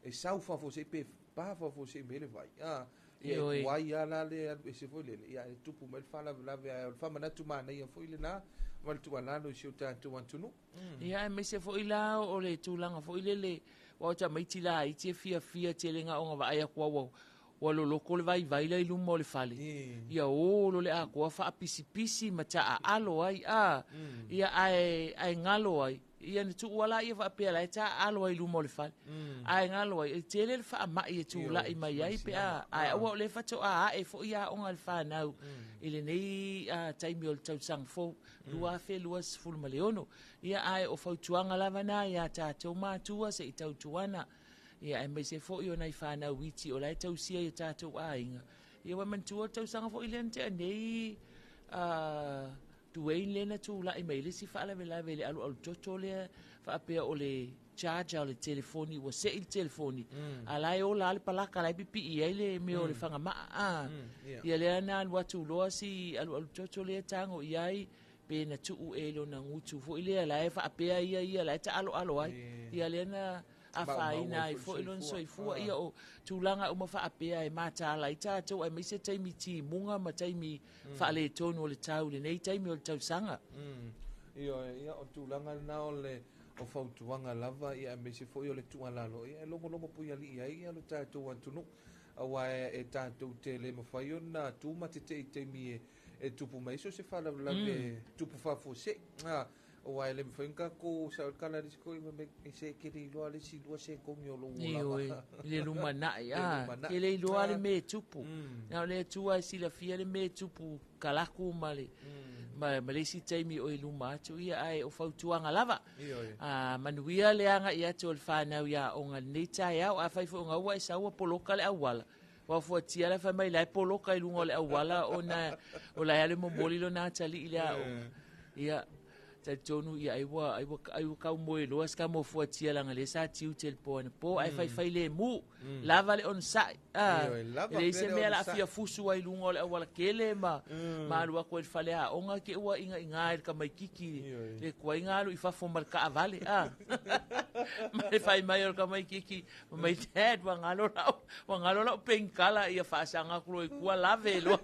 [SPEAKER 1] e sau faafuasei pe pa faafuasei mai le vai. Ia e tuai ala le alu ese foi lele ia e tupu mai le faalavelave ae o le faamanatu manaia foi lena ma le tuualalo i si o tatou atunuu.
[SPEAKER 13] Ia aemaise foi la o le tulaga foi lele ua o tamaiti laiti e fiafia tele na ona vaai atu au ua loloko le vaivai la i luma o le fale. Ia o lo le atoa faapisipisi ma taaalo ai. Ia ae galo ai. Ia na tuu ala ia faapea la e taaalo ai i luma o le fale. Ae galo ai. E tele le faamai e tulai mai ai pe a. Ae aua o le faatoa ae foi aoga le fanau i lenei taimi o le tausaga fou 2026. Ia ae o fautuaga lava na ia tatou matua se i tautuana. Ia aemaise foi o nai fanau iti o la e tausia i o tatou aiga. Ia ua manatua le tausaga foi lea na tea nei Dwayne lea na tulai mai le isi faalavelave i le alualu toto lea faapea o le charger o le telefoni ua se'i le telefoni a la e ola lava le palaka la e pipii ai le mea o le fagamaa a. Ia lea na alu atu loa si alualu toto lea tago i ai pe na tuu ea i lona gutu foi lea la e faapea ia ia la e taaloalo ai. Ia lea na afaina ai foi lona soifua. Ia o tulaga uma faapea e mataala ai tatou aemaise taimi timuga ma taimi faaletonu o le tau i lenei taimi o le tausaga.
[SPEAKER 1] Ioe, ia o tulaga lena o le o fautuaga lava ia aemaise foi o le tuualalo ia e logologo puialii ai ia lo tatou atunuu aua e tatou te le mafai ona tu ma tetee i taimi e tupu mai ai so o se faalavelave tupu faafuasei. Aua e le mafai ona tatou sao i le kala le isi toeaina fai mai se e te le iloa le isi lua sekoni o lou olaga.
[SPEAKER 13] Ioe, i le lumanai, a, e le iloa le mea e tupu. Na o le Atua e silafia le mea e tupu kalaku ma le, ma le isi taimi o i luma atu, ia, ae o fautuaga lava.
[SPEAKER 1] Ioe.
[SPEAKER 13] A, manuia le agai atu o le fanau i aoga i lenei taeao. Afai foi o gaua e sau ua poloka le auala, ua fuatia la fai mai la e poloka i luga o le auala ona o la e alu e momoli lona atalii i le aoga. Ia, talitonu ia ai ua ai ua ai ua kau moe loa se ka mo fuatia langa le sa tiute le po anapo ai faifai lemu. Lava le onosai. Ah,
[SPEAKER 1] Ioe, lava
[SPEAKER 13] e leai
[SPEAKER 1] pea
[SPEAKER 13] se
[SPEAKER 1] le
[SPEAKER 13] mea la
[SPEAKER 1] onosai.
[SPEAKER 13] fia fusu ai luga o le auala kele ma ma alu atu ai i le fale aoga ke ua ingaiga i le tamaititi le tuai alu i fafo ma le taavale. Ah. Ma le fai mai o le tamaititi, mai dad, ua galo lau, ua galo lau penkala ia faasaga atu loa i tua lave loa.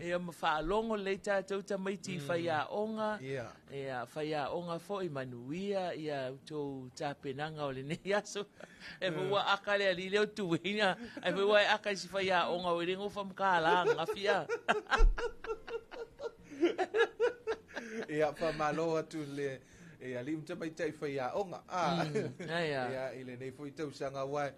[SPEAKER 13] Ia ma faalogo lelei tatou tamaiti i faiaoga. Ia faiaoga foi manuia ia outou tapenaga o lenei aso. E foi ua aka le alii lea o Tuina, ai foi ua e aka i si faiaoga o le gofa makala ananafi a.
[SPEAKER 1] Ia faamalo atu le e alii ma tamaitai faiaoga.
[SPEAKER 13] Ai a.
[SPEAKER 1] Ia i lenei foi tausaga aua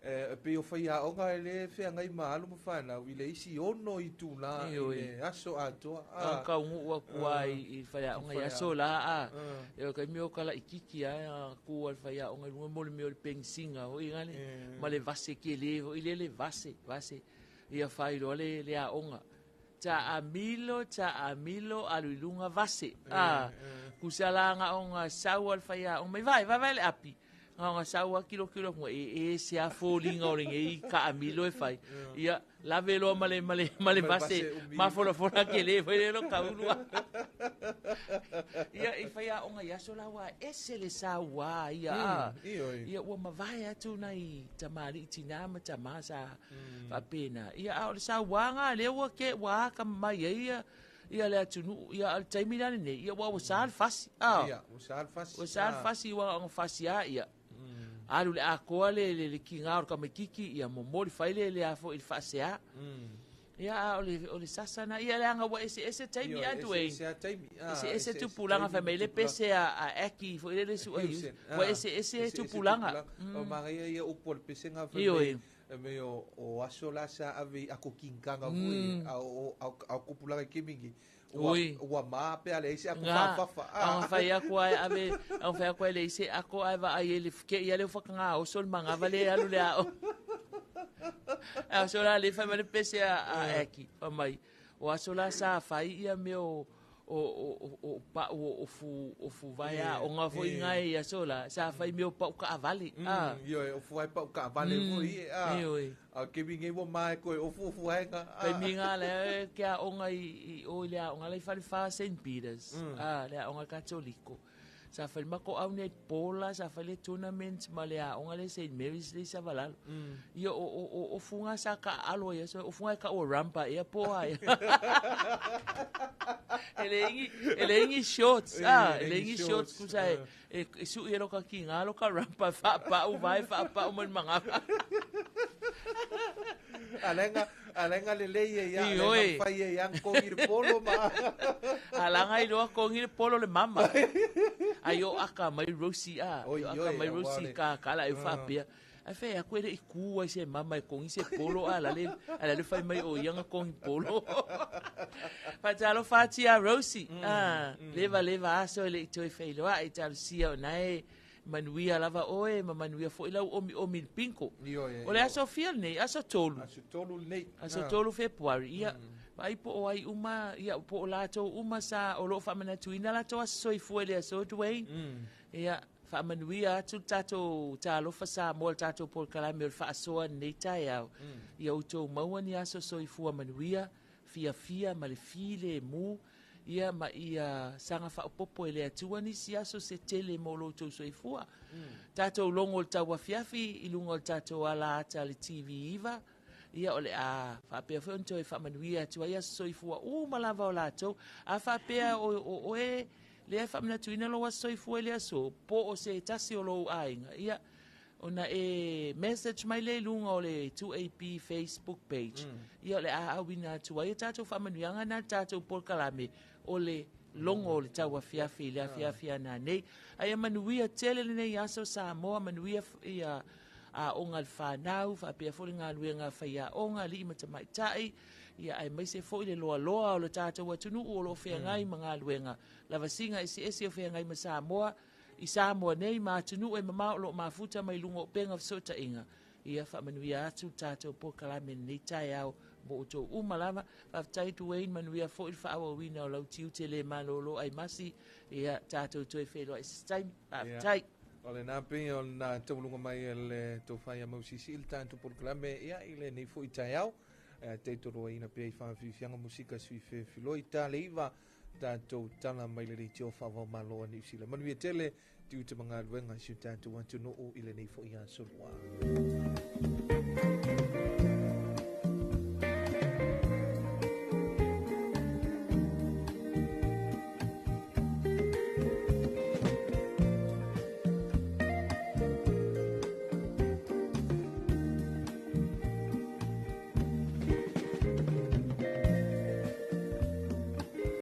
[SPEAKER 1] e pei o faiaoga e le feagai ma alo ma fanau i le isi 6 itula i le aso atoa.
[SPEAKER 13] A kaunuu atu ai i faiaoga i aso la a. E o taimi o kalaititi a ku al faiaoga i luga mo le mea o le penisiga foi gale ma le vase tele foi lele le vase vase ia fai loa le aoga. Ta amilo, ta amilo, alu i luga vase. A, kusa la nga onga sau al faiaoga mai vai, vai, vai le api. Nga onga sau a kilo kilo ku e se a folinga o le ngei ka amilo e fai. Ia, lave loa ma le, ma le, ma le
[SPEAKER 1] Ma le
[SPEAKER 13] vase,
[SPEAKER 1] vase umi.
[SPEAKER 13] ma fola fola ke le, fai le lo kaulu a. Ia, i faiaoga i aso la ua ese le sau a, ia, a.
[SPEAKER 1] Ioe.
[SPEAKER 13] Ia, ua mavae atu nai tamali'i tinā ma tamā sa faapena. Ia, a o le sauaga lea ua ke, ua aka mai ai ia, ia le atunuu, ia, a o le taimi la lenei, ia, ua ua sa le fasi. A.
[SPEAKER 1] Ia, ua sa le fasi.
[SPEAKER 13] Ua sa le fasi, ua ona fasi a, ia. Alu le atoa le kiga o le tamaititi, ia momoli fai le a foi i le faasea. Ia, a o le sasa na, ia, leaga ua eseese taimi
[SPEAKER 1] Ia,
[SPEAKER 13] atu e.
[SPEAKER 1] eseese a taimi. Ah,
[SPEAKER 13] Eseese
[SPEAKER 1] eseese
[SPEAKER 13] tupulaga
[SPEAKER 1] taimi
[SPEAKER 13] fai mai le
[SPEAKER 1] tupulaga.
[SPEAKER 13] pese a Aki foi le le sua i
[SPEAKER 1] Houston.
[SPEAKER 13] Ua
[SPEAKER 1] Ah,
[SPEAKER 13] eseese
[SPEAKER 1] eseese
[SPEAKER 13] tupulaga.
[SPEAKER 1] tupulaga. O manaia ia upu o le pesega fai
[SPEAKER 13] Ioe.
[SPEAKER 1] mai, e mea o aso la sa ave i ako kinkanga foi, a o, a o, a o kupulaga i kemingi. Ua,
[SPEAKER 13] Oi.
[SPEAKER 1] ua maa pe ale isi ako
[SPEAKER 13] Nga.
[SPEAKER 1] whaafafa.
[SPEAKER 13] Ang whai ako ai ave, ang whai ako ai le isi ako ai va ai le fke ia le whakanga o sol manga va le alu le ao. A so la le whai ma le pese a Aki, wha mai. O aso la sa whai ia me o, o, o, o, o, pa, o, o fu, o fu vai a, o ngā foi ngai ia so la, sa whai me o pau ka avale.
[SPEAKER 1] Ioe, o fu ai pau ka avale foi, e, a.
[SPEAKER 13] Ioe.
[SPEAKER 1] A kemingi ngei ua mae koe, o fu fu ai ngā, a.
[SPEAKER 13] Pai mi ngā le, ke a onga i o i le a onga le whare wha Saint Peters. A, le a onga Katoliko. Sa whai mako au nei pola, sa whai le tournament ma le a onga le Saint Mary's le sa valalo. Ia o funga sa ka alo ia, so o funga ka o rampa ia poa ia. E le ingi, e le ingi shorts, a, e le ingi shorts kusa e su ia loka ki ngā loka rampa wha pa u vai wha pa u man manga.
[SPEAKER 1] Alenga, alenga le lei ia,
[SPEAKER 13] Ioe.
[SPEAKER 1] alenga whai ia yang kongi le polo ma.
[SPEAKER 13] Alanga i loa kongi le polo le mama. Ai o aka mai Rosie a.
[SPEAKER 1] Oi,
[SPEAKER 13] O aka
[SPEAKER 1] oi,
[SPEAKER 13] mai
[SPEAKER 1] a
[SPEAKER 13] Rosie
[SPEAKER 1] wale.
[SPEAKER 13] ka kala e whapea. Ai whai aku e le i kua i se mama e kongi se polo a la le, a la le whai mai o ianga kongi polo. Whatalo whati a Rosie. Leva leva aso e le i toi whailoa i talusia o nae manuia lava oe ma manuia foi lau omi omi le pinko.
[SPEAKER 1] Ioe,
[SPEAKER 13] O le aso fia nei, aso tolu.
[SPEAKER 1] Aso tolu nei.
[SPEAKER 13] Aso tolu Februari. Ia, Vaai po o ai uma, ia, po o latou uma sa o lo o faamanatuina latou aso soifua i le aso, Dwayne. Ia, faamanuia atu le tatou Talofa Samoa, le tatou polokalame o le faasoa i lenei taeao. Ia outou maua ni aso soifua manuia, fiafia ma le filemu, ia ma ia saga faaopoopo e le Atua nisi aso se tele mo lo outou soifua. Tatou logo i le tauafiafi i luga o le tatou ala ata le TV9, ia o le a faapea foi ona toe faamanuia atu ai aso soifua uma lava o latou. A faapea o oe lea e faamanatuina lou aso soifua i le aso, po o se tasi o lou aiga, ia, ona e message mai lea i luga o le 2AP Facebook page. Ia o le a auina atu ai a tatou faamanuiaga na le tatou polokalame o le logo o le tauafiafi i le afiafi ana nei. Ae ia manuia tele lenei aso Samoa, manuia ia aoga a le fanau, faapea foi le galuega a faiaoga, alii ma tamaitai, ia aemaise foi le loaloa o le tatou atunuu o lo o feagai ma galuega lavasiga eseese o feagai ma Samoa, i Samoa nei ma atunuu e mamao o lo o mafuta mai luga o upega o fesootaiga. Ia faamanuia atu le tatou polokalame i lenei taeao mo outou uma lava. Faafetai Dwayne, manuia foi le faaauauina o lau tiute le malolo aimasi. Ia tatou toe feiloai se taimi. Faafetai.
[SPEAKER 1] Ia, o lena pei ona tauluga mai e le tofa ia Mausisi i le tatou polokalame ia i lenei foi taeao. E taitoloaina pea i faafiafiaga musika sui fefiloi ta le iva tatou tala mai le leitio faavao malo a Niu Sila. Manuia tele tiute ma galuega i si o tatou atunuu i lenei foi aso lua.